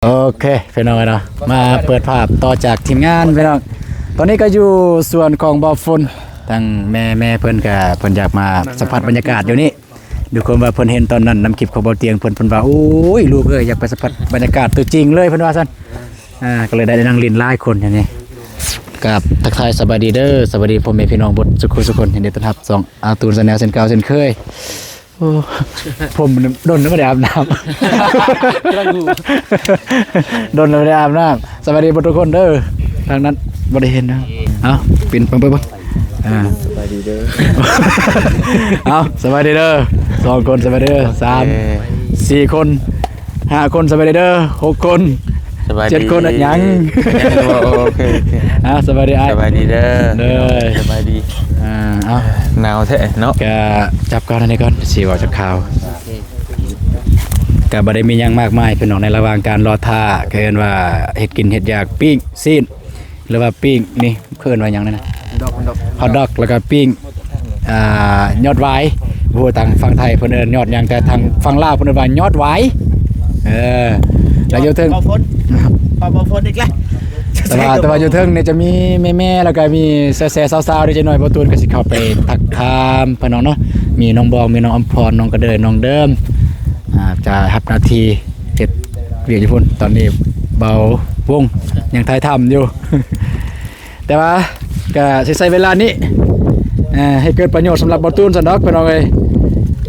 ໂອເຄ ພີ່ນ້ອງເອີຍເນາະ ມາເປີດພາບຕໍ່ຈາກທີມງານພີ່ນ້ອງ. ຕອນນີ້ກໍຢູ່ສວນຂອງບ່າວຝົນ ທາງແມ່ ແມ່ເພິ່ນກໍ ເພິ່ນຢາກມາສຳຜັດບັນຍາກາດຢູ່ນີ້ ດ້ວຍຄວາມວ່າເພິ່ນເຫັນຕອນນັ້ນນຳຄລິບຂອງບ່າວຕຽງເພິ່ນ ເພິ່ນວ່າ ໂອ້ຍ ລູກເອີຍ ຢາກໄປສຳຜັດບັນຍາກາດຕົວຈິງເລີຍ ເພິ່ນວ່າຊັ້ນ. ອ່າ ກໍເລີຍໄດ້ນັ່ງຫຼິ້ນຫຼາຍຄົນຢູ່ນີ້ ກັບທັກທາຍສະບາຍດີເດີ ສະບາຍດີພໍ່ແມ່ພີ່ນ້ອງເບິດສູ່ຄົນສູ່ຄົນ ຍິນດີຕ້ອນຮັບຊ່ອງອາຕູນແຊນແນວເຊັ່ນເກົ່າເຊັ່ນເຄີຍ. ໂອ້ ຜົມດົນແລ້ວບໍ່ໄດ້ອາບນ້ຳ ກຳລັງຮູ້ ດົນແລ້ວບໍ່ໄດ້ອາບນ້ຳ. ສະບາຍດີເບິດທຸກຄົນເດີ ທາງນັ້ນບໍ່ໄດ້ເຫັນນະ. ເອົ້າ ປິ່ນເບິ່ງ ເບິ່ງ ເບິ່ງ ອ່າ ສະບາຍດີເດີ ເອົ້າ ສະບາຍດີເດີ ສອງຄົນ ສະບາຍດີເດີ ສາມ ສີ່ຄົນ ຫ້າຄົນ ສະບາຍດີເດີ ຫົກຄົນ ສະບາຍດີ ເຈັດຄົນ ຍັງ ຍັງບໍ່ ໂອເຄ ໂອເຄ ອ່າ ສະບາຍດີອ້າຍ ສະບາຍດີເດີ ເດີ ສະບາຍດີ ອ່າ ເອົ້າ ໜາວແທ້ເນາະ ກະຈັບກ່ອນອັນນີ້ກ່ອນ ຊິເວົ້າຈັກຂ່າວ ກະບໍ່ໄດ້ມີຫຍັງມາກມາຍພີ່ນ້ອງ ໃນລະຫວ່າງການລໍຖ້າ ກະເອີ້ນວ່າເຮັດກິນເຮັດຢາກ ປີ້ງຊີ້ນ ຫຼືວ່າປີ້ງນີ້ ເອີ້ນວ່າຫຍັງນັ້ນນະ ຮອດດັອກ ແລ້ວກໍປີ້ງ ອ່າ ຍອດຫວາຍ ບໍ່ຮູ້ທາງຝັ່ງໄທເພິ່ນເອີ້ນຍອດຫຍັງ ແຕ່ທາງຝັ່ງລາວເພິ່ນເອີ້ນວ່າຍອດຫວາຍ. ເອີ ແລ້ວຢູ່ເທິງ ບ່າວຝົນ ບ່າວຝົນອີກແລ້ວ ແຕ່ວ່າ ແຕ່ວ່າຢູ່ເທິງນີ້ຈະມີແມ່ໆ ແລ້ວກໍມີແຊໆ ສາວໆ ເດ ຈັກໜ້ອຍບ່າວຕູນກໍຊິເຂົ້າໄປທັກທາມພີ່ນ້ອງເນາະ ມີນ້ອງບອງ ມີນ້ອງອຳພອນ ນ້ອງກະເດີຍ ນ້ອງເດີມ ອ່າ ຈະຮັບໜ້າທີ່ເຮັດວຽກຢູ່ພຸ້ນ. ຕອນນີ້ບ່າວວົງຍັງຖ່າຍທຳຢູ່ ແຕ່ວ່າກະຊິໃຊ້ເວລານີ້ ເອີ ໃຫ້ເກີດປະໂຫຍດສຳລັບບ່າວຕູນຊັ້ນດອກພີ່ນ້ອງເອີຍ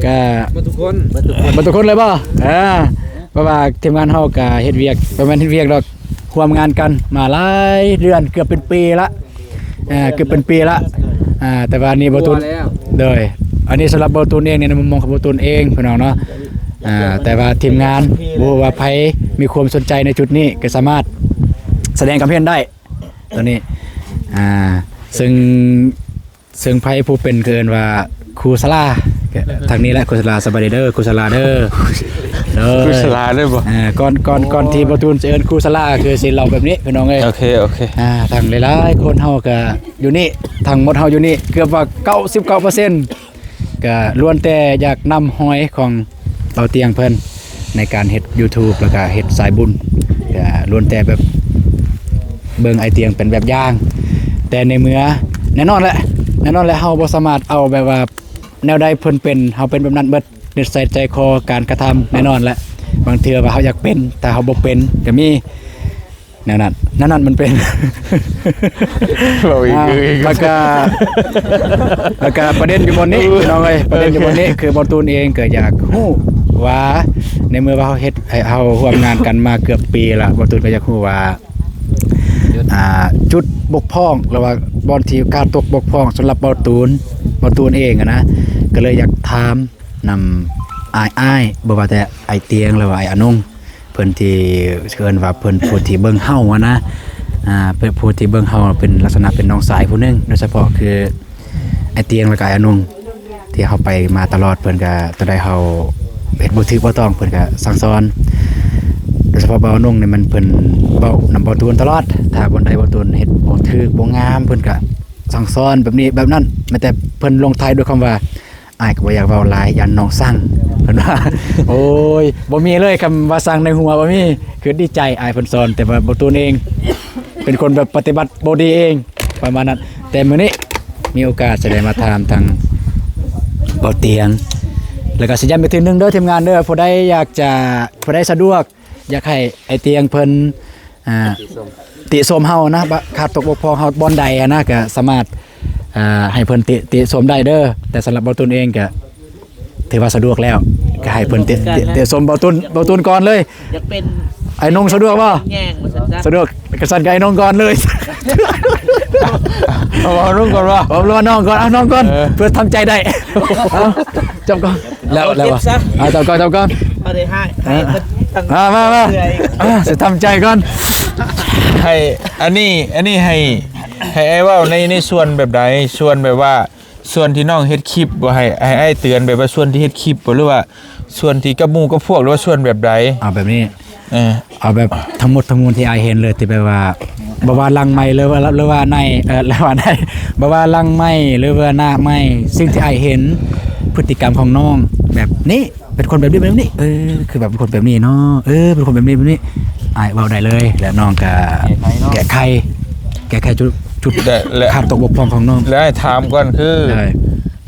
ກະ ເບິດທຸກຄົນ ເບິດທຸກຄົນເລີຍບໍ່? ເອີ ເພາະວ່າທີມງານເຮົາກະເຮັດວຽກ ບໍ່ແມ່ນເຮັດວຽກດອກ ຮ່ວມງານກັນມາຫຼາຍເດືອນ ເກືອບເປັນປີລະ ເອີ ເກືອບເປັນປີລະ ອ່າ ແຕ່ວ່ານີ້ບ່າວຕູນ ໂດຍ ອັນນີ້ສຳລັບບ່າວຕູນເອງ ໃນມຸມມອງຂອງບ່າວຕູນເອງພີ່ນ້ອງເນາະ ອ່າ ແຕ່ວ່າທີມງານບໍ່ຮູ້ວ່າໃຜມີຄວາມສົນໃຈໃນຈຸດນີ້ ກໍສາມາດສະແດງຄວາມເຫັນໄດ້ ຕົວນີ້ ອ່າ ເຊິ່ງ ເຊິ່ງໃຜຜູ້ເປັນ ເອີ້ນວ່າຄູສາລາ ທາງນີ້ແຫຼະ ຄູສາລາ ສະບາຍດີເດີ ຄູສາລາເດີ ໂດຍ ຄູສາລາເດີບໍ່? ເອີ ກ່ອນ ກ່ອນ ກ່ອນທີ່ບ່າວຕູນຈະເອີ້ນຄູສາລາ ຄືຊິເລົ່າແບບນີ້ພີ່ນ້ອງເອີຍ ໂອເຄ ໂອເຄ ອ່າ ທັງຫຼາຍໆຄົນເຮົາກະຢູ່ນີ້ ທັງໝົດເຮົາຢູ່ນີ້ ເກືອບວ່າເກົ້າສິບເກົ້າເປີເຊັນ ກະລ້ວນແຕ່ຢາກນຳຮອຍຂອງເບົາຕຽງເພິ່ນ ໃນການເຮັດຢູທູບ ແລ້ວກະເຮັດສາຍບຸນ ກະລ້ວນແຕ່ແບບເບິ່ງອ້າຍຕຽງເປັນແບບຢ່າງ ແຕ່ໃນເມື່ອ ແນ່ນອນແຫຼະ ແນ່ນອນແຫຼະ ເຮົາບໍ່ສາມາດເອົາແບບວ່າແນວໃດເພິ່ນເປັນ ເຮົາເປັນແບບນັ້ນເບິດ ນິດໄສໃຈຄໍ ການກະທຳ ແນ່ນອນແຫຼະ ບາງເທື່ອວ່າເຮົາຢາກເປັນ ແຕ່ເຮົາບໍ່ເປັນກະມີ. ແນວນັ້ນ ແນວນັ້ນມັນເປັນ ເວົ້າອີກ ອ່າ ແລ້ວກະ ແລ້ວກະປະເດັນຢູ່ບ່ອນນີ້ ໂອ້ຍ ພີ່ນ້ອງເອີຍ ປະເດັນຢູ່ບ່ອນນີ້ ໂອເຄ ຄືບ່າວຕູນເອງກໍຢາກຮູ້ວ່າ ໃນເມື່ອວ່າເຮົາເຮັດ ໃຫ້ເຮົາຮ່ວມງານກັນມາເກືອບປີລະ ບ່າວຕູນກໍຢາກຮູ້ວ່າ ອ່າ ຈຸດບົກຜ່ອງ ຫຼືວ່າບ່ອນທີ່ຂາດຕົກບົກຜ່ອງສຳລັບບ່າວຕູນ ບ່າວຕູນເອງຫັ້ນນະ ກໍເລີຍຢາກຖາມນຳອ້າຍໆ ບໍ່ວ່າແຕ່ອ້າຍຕຽງ ຫຼືວ່າອ້າຍອານົງ ເພິ່ນທີ່ ເອີ້ນວ່າເພິ່ນຜູ້ທີ່ເບິ່ງເຮົາຫັ້ນນະ ອ່າ ເພິ່ນຜູ້ທີ່ເບິ່ງເຮົາເປັນລັກສະນະເປັນນ້ອງຊາຍຜູ້ໜຶ່ງ ໂດຍສະເພາະຄືອ້າຍຕຽງ ແລ້ວກໍອ້າຍອານົງ ທີ່ເຮົາໄປມາຕະຫຼອດ ເພິ່ນກໍ ຕົວໃດເຮົາເຮັດບໍ່ຖືກບໍ່ຕ້ອງ ເພິ່ນກໍສັ່ງສອນ ໂດຍສະເພາະບ່າວອານົງນີ້ ມັນເພິ່ນເວົ້ານຳບ່າວຕູນຕະຫຼອດ ຖ້າບ່ອນໃດບ່າວຕູນເຮັດບໍ່ຖືກບໍ່ງາມ ເພິ່ນກໍສັ່ງສອນແບບນີ້ແບບນັ້ນ ແມ້ແຕ່ເພິ່ນລົງທ້າຍດ້ວຍຄຳວ່າ ອ້າຍກໍບໍ່ຢາກເວົ້າຫຼາຍ ຢ້ານນ້ອງຊັງ ເພິ່ນວ່າ ໂອ້ຍ ບໍ່ມີເລີຍ ຄຳວ່າຊັງໃນຫົວບໍ່ມີ ຄືດີໃຈອ້າຍເພິ່ນສອນ ແຕ່ວ່າບ່າວຕູນເອງ ເປັນຄົນແບບປະຕິບັດບໍ່ດີເອງ ປະມານນັ້ນ. ແຕ່ມື້ນີ້ມີໂອກາດຈະໄດ້ມາຖາມທາງບ່າວຕຽງ ແລ້ວກໍຊິຢ້ຳອີກເທື່ອໜຶ່ງເດີທີມງານເດີ ຜູ້ໃດຢາກຈະ ຜູ້ໃດສະດວກ ຢາກໃຫ້ອ້າຍຕຽງເພິ່ນ ອ່າ ຕິຊົມເຮົານະ ບະ ຂາດຕົກບົກຜ່ອງເຮົາບ່ອນໃດຫັ້ນນະ ກະສາມາດ ອ່າ ໃຫ້ເພິ່ນຕິ ຕິຊົມໄດ້ເດີ. ແຕ່ສຳລັບບ່າວຕູນເອງກະຖືວ່າສະດວກແລ້ວ ກະໃຫ້ເພິ່ນຕິ ຕິ ຕິຊົມບ່າວຕູນ ບ່າວຕູນກ່ອນເລີຍ. ຢາກເປັນ ອ້າຍນົງສະດວກບໍ່? ແຍງວ່າຊັ້ນຊະ. ສະດວກ ກະຊັ້ນກະອ້າຍນົງກ່ອນເລີຍ. ເອົາ ເອົານ້ອງກ່ອນບໍ່? ເອົາ ເອົານ້ອງກ່ອນ ເອົານ້ອງກ່ອນ ເອີ ເພື່ອທຳໃຈໄດ້. ເອົາ ຈັບກ່ອນ ແລ້ວ ແລ້ວ ເອົາ ຈັບກ່ອນ ຈັບກ່ອນ ບໍ່ໄດ້ໃຫ້ ເອີ ໃຫ້ເພິ່ນຕັ້ງ ມາ ມາ ມາ ເພື່ອ ອ່າ ຊິທຳໃຈກ່ອນ ໃຫ້ ອັນນີ້ ອັນນີ້ໃຫ້ ໃຫ້ອ້າຍເວົ້າໃນ ໃນສ່ວນແບບໃດ? ສ່ວນແບບວ່າ ສ່ວນທີ່ນ້ອງເຮັດຄລິບບໍ່? ໃຫ້ ໃຫ້ອ້າຍເຕືອນແບບວ່າສ່ວນທີ່ເຮັດຄລິບບໍ່ ຫຼືວ່າສ່ວນທີ່ກັບໝູ່ກັບພວກ ຫຼືວ່າສ່ວນແບບໃດ? ເອົາແບບນີ້ ເອີ ເອົາແບບທັງໝົດທັງມວນທີ່ອ້າຍເຫັນເລີຍ ທີ່ແບບວ່າ ບໍ່ວ່າຫຼັງໄມ ຫຼືວ່າ ຫຼືວ່າໃນ ເອີ ຫຼືວ່າໃນ ບໍ່ວ່າຫຼັງໄມ ຫຼືວ່າໜ້າໄມ ສິ່ງທີ່ອ້າຍເຫັນ ພຶດຕິກຳຂອງນ້ອງແບບນີ້ ເປັນຄົນແບບນີ້ ແບບນີ້ ເອີ ຄືແບບເປັນຄົນແບບນີ້ເນາະ ເອີ ເປັນຄົນແບບນີ້ ແບບນີ້ ອ້າຍເວົ້າໄດ້ເລີຍ ແລະ ນ້ອງກະແກ້ໄຂ ແກ້ໄຂຈຸດ ຈຸດ ແລະ ແລະ ຂາດຕົກບົກຜ່ອງຂອງນ້ອງ ແລະ ອ້າຍຖາມກ່ອນ ຄື ໂດຍ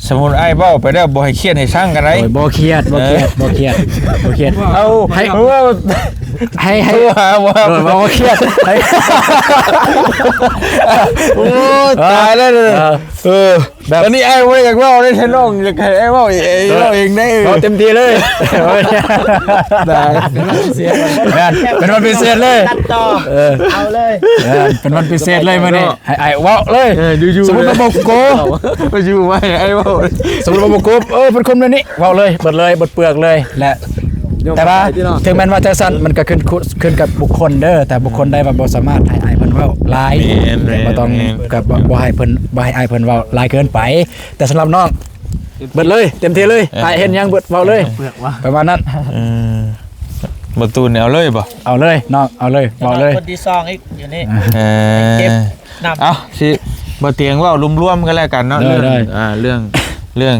ສົມມຸດອ້າຍເວົ້າໄປແລ້ວ ບໍ່ໃຫ້ຄຽດໃຫ້ຊັງກັນໃດ໋ ໂດຍ ບໍ່ຄຽດ ບໍ່ຄຽດ ເອີ ບໍ່ຄຽດ ບໍ່ຄຽດ ເອົາ ໃຫ້ ໃຫ້ ໃຫ້ ໃຫ້ ໂທຫາບໍ່ ໂດຍ ບໍ່ຄຽດ ໃຫ້ ໂອ້ ຕາຍແລ້ວ ເອີ ເອີ ແບບ ອັນນີ້ອ້າຍບໍ່ໄດ້ຢາກເວົ້າເດ້ ແຕ່ນ້ອງຢາກໃຫ້ອ້າຍເວົ້າເອງ ເອີ ເວົ້າເອງໄດ້ ເອີ ເວົ້າເຕັມທີ່ເລີຍ ໄດ້ ເປັນວັນພິເສດ ແມ່ນ ເປັນວັນພິເສດເລີຍ ຕັດຕໍ່ ເອີ ເອົາເລີຍ ແມ່ນ ເປັນວັນພິເສດເລີຍມື້ນີ້ ໃຫ້ອ້າຍເວົ້າເລີຍ ເອີ ຢູ່ໆ ສົມມຸດວ່າບໍ່ໂກ ໄປຢູ່ໄວ້ໃຫ້ອ້າຍເວົ້າ ສົມມຸດວ່າບໍ່ໂກ ເອີ ເພິ່ນຄົມແນວນີ້ ເວົ້າເລີຍ ເບິດເລີຍ ເບິດເປືອກເລີຍ ແລະ ແຕ່ວ່າເຖິງແມ່ນວ່າຈັ່ງຊັ້ນ ມັນກໍຂຶ້ນ ຂຶ້ນກັບບຸກຄົນເດີ ແຕ່ບຸກຄົນໃດວ່າບໍ່ສາມາດໃຫ້ອ້າຍເພິ່ນເວົ້າຫຼາຍ ແມ່ນ ແມ່ນ ບໍ່ຕ້ອງ ແມ່ນ ກໍບໍ່ ບໍ່ໃຫ້ເພິ່ນ ບໍ່ໃຫ້ອ້າຍເພິ່ນເວົ້າຫຼາຍເກີນໄປ ແຕ່ສຳລັບນ້ອງ ເບິດເລີຍ ເຕັມທີ່ເລີຍ ເອີ ອ້າຍເຫັນຫຍັງເບິດ ເວົ້າເລີຍ ປະມານນັ້ນ ເອີ ບໍ່ຕູນ ເອົາເລີຍບໍ່? ເອົາເລີຍນ້ອງ ເອົາເລີຍ ເວົ້າເລີຍ ຄົນທີສອງອີກຢູ່ນີ້ ເອີ ເກັບນຳ ເອົາ ຊິ ບໍ່ຕຽງເວົ້າລວມໆກັນແລ້ວກັນເນາະ ເລື່ອງ ເລື່ອງ ເລື່ອງ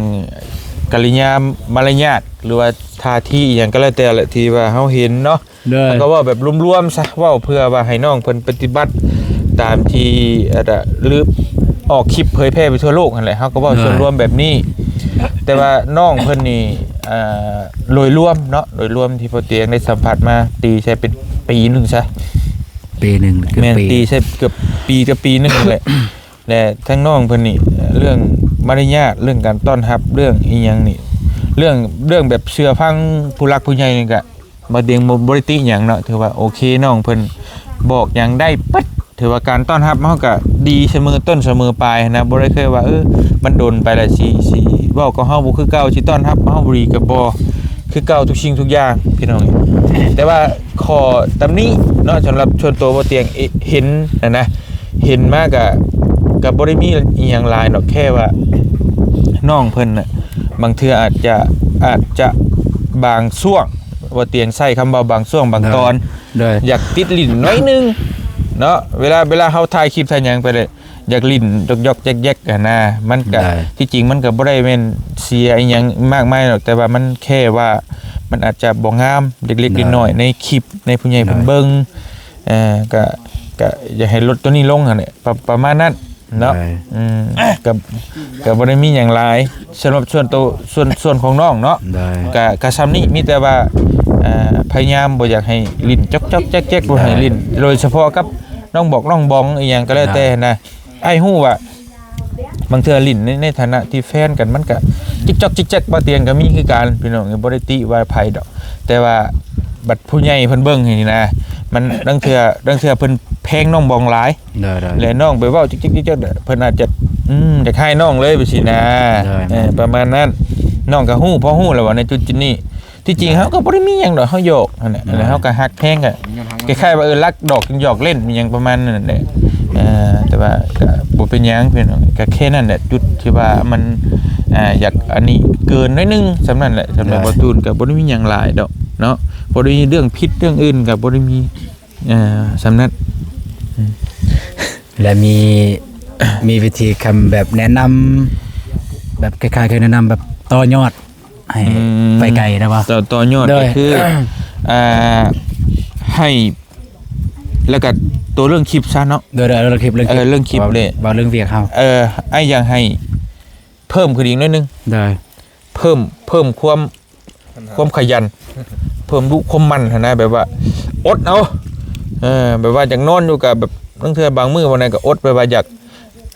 ກິລິຍາມາລະຍາດ ຫຼືວ່າທ່າທີອີ່ຫຍັງກໍແລ້ວແຕ່ແຫຼະ ທີ່ວ່າເຮົາເຫັນເນາະ ເຮົາກໍເວົ້າແບບລວມໆຊະ ເວົ້າເພື່ອວ່າໃຫ້ນ້ອງເພິ່ນປະຕິບັດຕາມທີ່ ເອີ ຫຼື ອອກຄລິບເຜີຍແຜ່ໄປທົ່ວໂລກຫັ້ນແຫຼະ ເຮົາກໍເວົ້າສ່ວນລວມແບບນີ້ ແຕ່ວ່ານ້ອງເພິ່ນນີ້ ເອີ ໂດຍລວມເນາະ ໂດຍລວມທີ່ພໍ່ຕຽງໄດ້ສຳຜັດມາ ຕີໃສ່ເປັນປີໜຶ່ງຊະ ປີໜຶ່ງ ແມ່ນ ເກືອບປີ ຕີໃສ່ເກືອບປີກັບປີໜຶ່ງແຫຼະ ແລະ ທາງນ້ອງເພິ່ນນີ້ ເລື່ອງມາລະຍາດ ເລື່ອງການຕ້ອນຮັບ ເລື່ອງອີ່ຫຍັງນີ້ ເລື່ອງ ເລື່ອງແບບເຊື່ອຟັງຜູ້ຫຼັກຜູ້ໃຫຍ່ນີ້ກະ ບໍ່ເດັງ ບໍ່ ບໍ່ໄດ້ຕິຫຍັງເນາະ ຖືວ່າໂອເຄ ນ້ອງເພິ່ນບອກຫຍັງໄດ້ເບິດ ຖືວ່າການຕ້ອນຮັບເຮົາກະດີສະເໝີຕົ້ນສະເໝີປາຍຫັ້ນນະ ບໍ່ໄດ້ເຄີຍວ່າ ເອີ ມັນດົນໄປລະຊິ ຊິເວົ້າກັບເຮົາບໍ່ຄືເກົ່າ ຊິຕ້ອນຮັບເຮົາບໍ່ດີ ກະບໍ່ ຄືເກົ່າທຸກສິ່ງທຸກຢ່າງ ພີ່ນ້ອງ ແຕ່ວ່າຂໍ້ຕຳໜິເນາະ ສຳລັບສ່ວນໂຕບໍ່ຕຽງເອ- ເຫັນຫັ້ນນະ ເຫັນມາກະ ກະບໍ່ໄດ້ມີອີ່ຫຍັງຫຼາຍດອກ ແຄ່ວ່ານ້ອງເພິ່ນນະ ບາງເທື່ອອາດຈະ ອາດຈະບາງຊ່ວງ ບໍ່ຕຽງໃຊ້ຄຳວ່າບາງຊ່ວງບາງຕອນ ໂດຍ ຢາກຕິດຫຼິ້ນໜ້ອຍໜຶ່ງເນາະ ເວລາ ເວລາເຮົາຖ່າຍຄລິບຖ່າຍຫຍັງໄປເລີຍ ຢາກຫຼິ້ນຢອກໆແຢກໆຫັ້ນນະ ມັນກະ ໂດຍ ທີ່ຈິງມັນກະບໍ່ໄດ້ແມ່ນເສຍອີ່ຫຍັງມາກມາຍດອກ ແຕ່ວ່າມັນແຄ່ວ່າ ມັນອາດຈະບໍ່ງາມເລັກໆ ໂດຍ ນ້ອຍໆ ໃນຄລິບ ໃນຜູ້ໃຫຍ່ເພິ່ນເບິ່ງ ໂດຍ ເອີ ກະ ກະຢາກໃຫ້ລົດໂຕນີ້ລົງຫັ້ນແຫຼະ ປະ ປະມານນັ້ນເນາະ ໂດຍ ອືມ ກະ ກະບໍ່ໄດ້ມີຫຍັງຫຼາຍ ສຳລັບສ່ວນໂຕ ສ່ວນ ສ່ວນຂອງນ້ອງເນາະ ໂດຍ ກະ ກະຊ່ຳນີ້ ມີແຕ່ວ່າ ເອີ ພະຍາຍາມບໍ່ຢາກໃຫ້ຫຼິ້ນຈອກໆແຈກໆ ບໍ່ໃຫ້ຫຼິ້ນ ໂດຍສະເພາະກັບນ້ອງບອກນ້ອງບອງອີ່ຫຍັງກໍແລ້ວແຕ່ຫັ້ນນະ ອ້າຍຮູ້ວ່າ ບາງເທື່ອຫຼິ້ນໃນ ໃນຖານະທີ່ແຟນກັນ ມັນກະຈິກຈອກຈິກແຈກ ບໍ່ຕຽງກໍມີຄືກັນ ພີ່ນ້ອງ ບໍ່ໄດ້ຕິວ່າໃຜດອກ ແຕ່ວ່າບັດຜູ້ໃຫຍ່ເພິ່ນເບິ່ງຫັ້ນນະ ມັນ ລາງເທື່ອ ລາງເທື່ອເພິ່ນແພງນ້ອງບອງຫຼາຍ ໂດຍໆ ແລະ ນ້ອງໄປເວົ້າຈິກໆຈິກແຈກ ເພິ່ນອາດຈະ ອືມ ຢາກຮ້າຍນ້ອງເລີຍ ແບບຊີ້ນະ ໂດຍໆ ເອີ ປະມານນັ້ນ ນ້ອງກໍຮູ້ ພໍຮູ້ແລ້ວວ່າໃນຈຸດໆນີ້ ທີ່ຈິງເຮົາກໍບໍ່ໄດ້ມີຫຍັງດອກ ເຮົາຫຍອກຫັ້ນແຫຼະ ແລ້ວເຮົາກໍຮັກແພງ ກໍຄ້າຍໆວ່າ ເອີ ລັກດອກຢອກເລ່ນອີ່ຫຍັງປະມານນັ້ນແຫຼະ ເອີ ແຕ່ວ່າກໍບໍ່ເປັນຫຍັງພີ່ນ້ອງ ກໍແຄ່ນັ້ນແຫຼະ ຈຸດທີ່ວ່າມັນ ອ່າ ຢາກອັນນີ້ເກີນໜ້ອຍໜຶ່ງ ສ່ຳນັ້ນແຫຼະ ສຳລັບ ໂດຍ ບໍ່ຕູນກໍບໍ່ໄດ້ມີຫຍັງຫຼາຍດອກເນາະ ບໍ່ໄດ້ມີເລື່ອງຜິດເລື່ອງອື່ນ ກໍບໍ່ໄດ້ມີ ອ່າ ສ່ຳນັ້ນ ແລະ ມີ ມີວິທີຄຳແບບແນະນຳ ແບບຄ້າຍໆຄືແນະນຳແບບຕໍ່ຍອດ ໃຫ້ ອືມ ໄປໄກໄດ້ບໍ່? ຕໍ່ ຕໍ່ຍອດ ໂດຍ ກໍຄື ອ່າ ໃຫ້ ແລ້ວກໍຕົວເລື່ອງຄລິບຊະເນາະ ໂດຍໆ ເລື່ອງຄລິບ ເລື່ອງຄລິບ ເອີ ເລື່ອງຄລິບເລີຍ ເວົ້າເລື່ອງວຽກເຮົາ ເອີ ອ້າຍຢາກໃຫ້ເພີ່ມຂຶ້ນອີກໜ້ອຍໜຶ່ງ ໂດຍ ເພີ່ມ ເພີ່ມຄວາມ ຄວາມຂະຫຍັນ ເພີ່ມດຸຄວາມໝັ່ນຫັ້ນນະ ແບບວ່າອົດເອົາ ເອີ ແບບວ່າຢາກນອນຢູ່ກໍແບບ ລາງເທື່ອບາງມື້ບາງໃດກໍອົດ ແບບວ່າຢາກ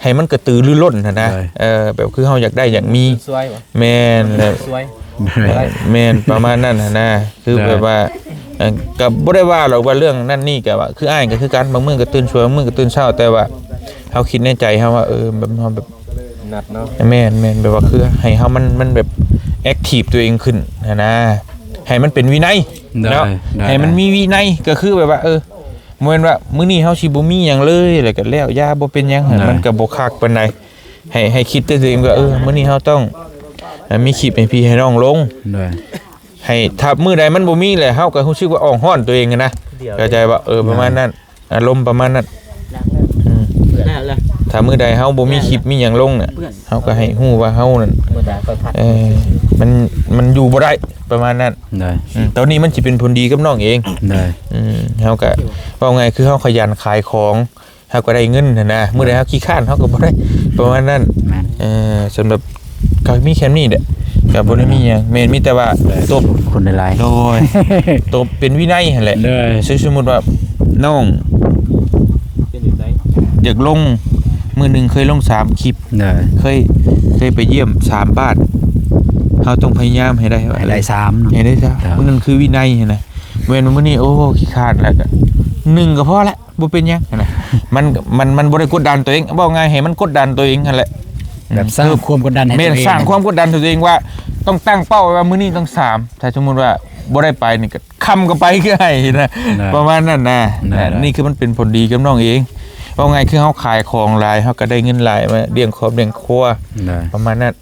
ໃຫ້ມັນກະຕືລືລົ້ນຫັ້ນນະ ໂດຍ ເອີ ແບບຄືເຮົາຢາກໄດ້ຢາກມີ ສວຍບໍ່ ແມ່ນແຫຼະ ສວຍ ແມ່ນ ປະມານນັ້ນຫັ້ນນະ ຄື ໂດຍ ແບບວ່າ ເອີ ກະບໍ່ໄດ້ວ່າດອກວ່າເລື່ອງນັ້ນນີ້ ກະວ່າຄືອ້າຍກະຄືກັນ ບາງມື້ກະຕື່ນສວຍ ບາງມື້ກະຕື່ນເຊົ້າ ແຕ່ວ່າເຮົາຄິດໃນໃຈເຮົາວ່າ ເອີ ແບບເຮົາແບບ ນັດເນາະ ແມ່ນໆ ແບບວ່າຄືໃຫ້ເຮົາມັນ ມັນແບບແອັກທີບຕົວເອງຂຶ້ນຫັ້ນນະ ໃຫ້ມັນເປັນວິໄນ ໂດຍ ເນາະ ໂດຍ ໃຫ້ມັນມີວິໄນ ກະຄືແບບວ່າ ເອີ ບໍ່ແມ່ນວ່າມື້ນີ້ເຮົາຊິບໍ່ມີຫຍັງເລີຍ ແລ້ວກໍແລ້ວ ຢ່າ ບໍ່ເປັນຫຍັງ ໂດຍ ມັນກໍບໍ່ຄັກປານໃດ ໃຫ້ ໃຫ້ຄິດແຕ່ຕົວເອງວ່າ ເອີ ມື້ນີ້ເຮົາຕ້ອງ ອ່າ ມີຄລິບໃຫ້ພີ່ໃຫ້ນ້ອງລົງ ໂດຍ ໃຫ້ ຖ້າມື້ໃດມັນບໍ່ມີແຫຼະ ເຮົາກໍຮູ້ສຶກວ່າອ່ອງຮ້ອນຕົວເອງຫັ້ນນະ ເຂົ້າໃຈບໍ່? ເອີ ປະມານນັ້ນ ອາລົມປະມານນັ້ນ ອືມ ຖ້າມື້ໃດເຮົາບໍ່ມີຄລິບມີຫຍັງລົງນະ ເຮົາກໍໃຫ້ຮູ້ວ່າເຮົານັ້ນ ເອີ ມັນ ມັນຢູ່ບໍ່ໄດ້ ປະມານນັ້ນ. ໂດຍ ອືມ ຕອນນີ້ມັນຊິເປັນຜົນດີກັບນ້ອງເອງ. ໂດຍ ອືມ ເຮົາກະ ເວົ້າງ່າຍຄືເຮົາຂະຫຍັນຂາຍຂອງ ເຮົາກໍໄດ້ເງິນຫັ້ນນະ. ມື້ໃດເຮົາຂີ້ຄ້ານ ເຮົາກໍບໍ່ໄດ້ ປະມານນັ້ນ. ແມ່ນ ເອີ ສຳລັບ ກໍມີແຄ່ນີ້ແຫຼະ ກໍບໍ່ໄດ້ມີຫຍັງ. ແມ່ນ ມີແຕ່ວ່າ ໂດຍ ຕົບ ຄົນຫຼາຍໆ ໂດຍ ຕົບເປັນວິໄນຫັ້ນແຫຼະ. ໂດຍ ຄືສົມມຸດວ່ານ້ອງ ເປັນຈັ່ງໃດ ຢາກລົງ ມື້ໜຶ່ງເຄີຍລົງສາມຄລິບ. ໂດຍ ເຄີຍ ເຄີຍໄປຢ້ຽມສາມບ້ານ ເຮົາຕ້ອງພະຍາຍາມໃຫ້ໄດ້ ໃຫ້ໄດ້ສາມເນາະ ໃຫ້ໄດ້ສາມ. ໂດຍ ມັນຄືວິໄນຫັ້ນນະ. ແມ່ນວ່າມື້ນີ້ ໂອ້ ຂີ້ຄ້ານແລ້ວກໍໜຶ່ງກໍພໍແລ້ວ ບໍ່ເປັນຫຍັງຫັ້ນນະ. ມັນ ມັນ ມັນບໍ່ໄດ້ກົດດັນຕົວເອງ ເວົ້າງ່າຍໃຫ້ມັນກົດດັນຕົວເອງຫັ້ນແຫຼະ. ແບບສ້າງຄວາມກົດດັນໃຫ້ຕົວເອງ. ແມ່ນ ສ້າງຄວາມກົດດັນໃຫ້ຕົວເອງວ່າ ຕ້ອງຕັ້ງເປົ້າໄວ້ວ່າມື້ນີ້ຕ້ອງສາມ ຖ້າສົມມຸດວ່າບໍ່ໄດ້ໄປນີ້ກໍຄ່ຳກໍໄປຄືໃຫ້ນະ ປະມານນັ້ນນະ. ນີ້ຄືມັນເປັນຜົນດີກັບນ້ອງເອງ. ເວົ້າງ່າຍຄືເຮົາຂາຍຂອງຫຼາຍ ເຮົາກໍໄດ້ເງິນຫຼາຍມາລ້ຽງຄອບລ້ຽງຄົວ ປະມານນັ້ນ.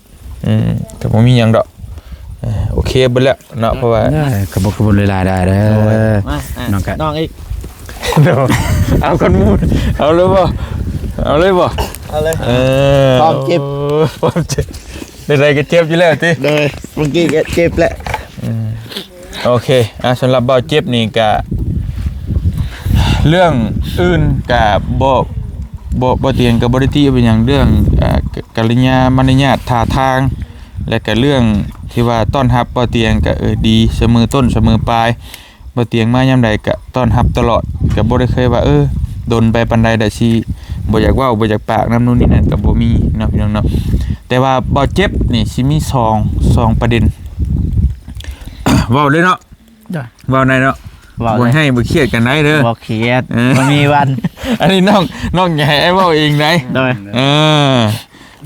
ອືມ ກໍບໍ່ມີຫຍັງດອກ. ເອີ ໂອເຄເບິດແລ້ວເນາະ ເພາະວ່າ ເອີ ຂອບຄຸນຫຼາຍໆ ໄດ້ເດີ. ໂອ້ຍ ມາ ອ່ະ ນ້ອງກະ ນ້ອງອີກ ເອົາຄົນໝູ່ ເອົາເລີຍບໍ່ ເອົາເລີຍບໍ່ ເອົາເລີຍ. ເອີ ພ້ອມເຈັບ ພ້ອມເຈັບ ໃດໆກໍເຈັບຢູ່ແລ້ວຕິ. ໂດຍ ເມື່ອກີ້ກໍເຈັບແລ້ວ. ອືມ ໂອເຄ ອ່າ ສຳລັບບ່າວເຈັບນີ້ກະ ເລື່ອງອື່ນກະບໍ່ ບໍ່ ບໍ່ຕຽງກະບໍ່ໄດ້ຕິເປັນຫຍັງ. ເລື່ອງ ອ່າ ກະ ກະລິຍາມານະຍາດ ທ່າທາງ ແລະກະເລື່ອງທີ່ວ່າຕ້ອນຮັບບ່າວຕຽງກະ ເອີ ດີສະເໝີຕົ້ນສະເໝີປາຍ. ບ່າວຕຽງມາຍາມໃດກະຕ້ອນຮັບຕະຫຼອດ ກະບໍ່ໄດ້ເຄີຍວ່າ ເອີ ດົນໄປປານໃດ ດາຊິບໍ່ຢາກເວົ້າ ບໍ່ຢາກປາກນຳ ໂນ່ນນີ້ນັ້ນ ກະບໍ່ມີເນາະ ພີ່ນ້ອງເນາະ. ແຕ່ວ່າບ່າວເຈັບນີ້ຊິມີສອງ ສອງປະເດັນ ເວົ້າເລີຍເນາະ ເວົ້າໄດ້ເນາະ ເວົ້າເລີຍ ບໍ່ໃຫ້ບໍ່ຄຽດກັນໄດ້ເດີ. ບໍ່ຄຽດ ເອີ ບໍ່ມີວັນ. ອັນນີ້ນ້ອງ ນ້ອງຢາກໃຫ້ອ້າຍເວົ້າເອງໄດ໋. ໂດຍ ເອີ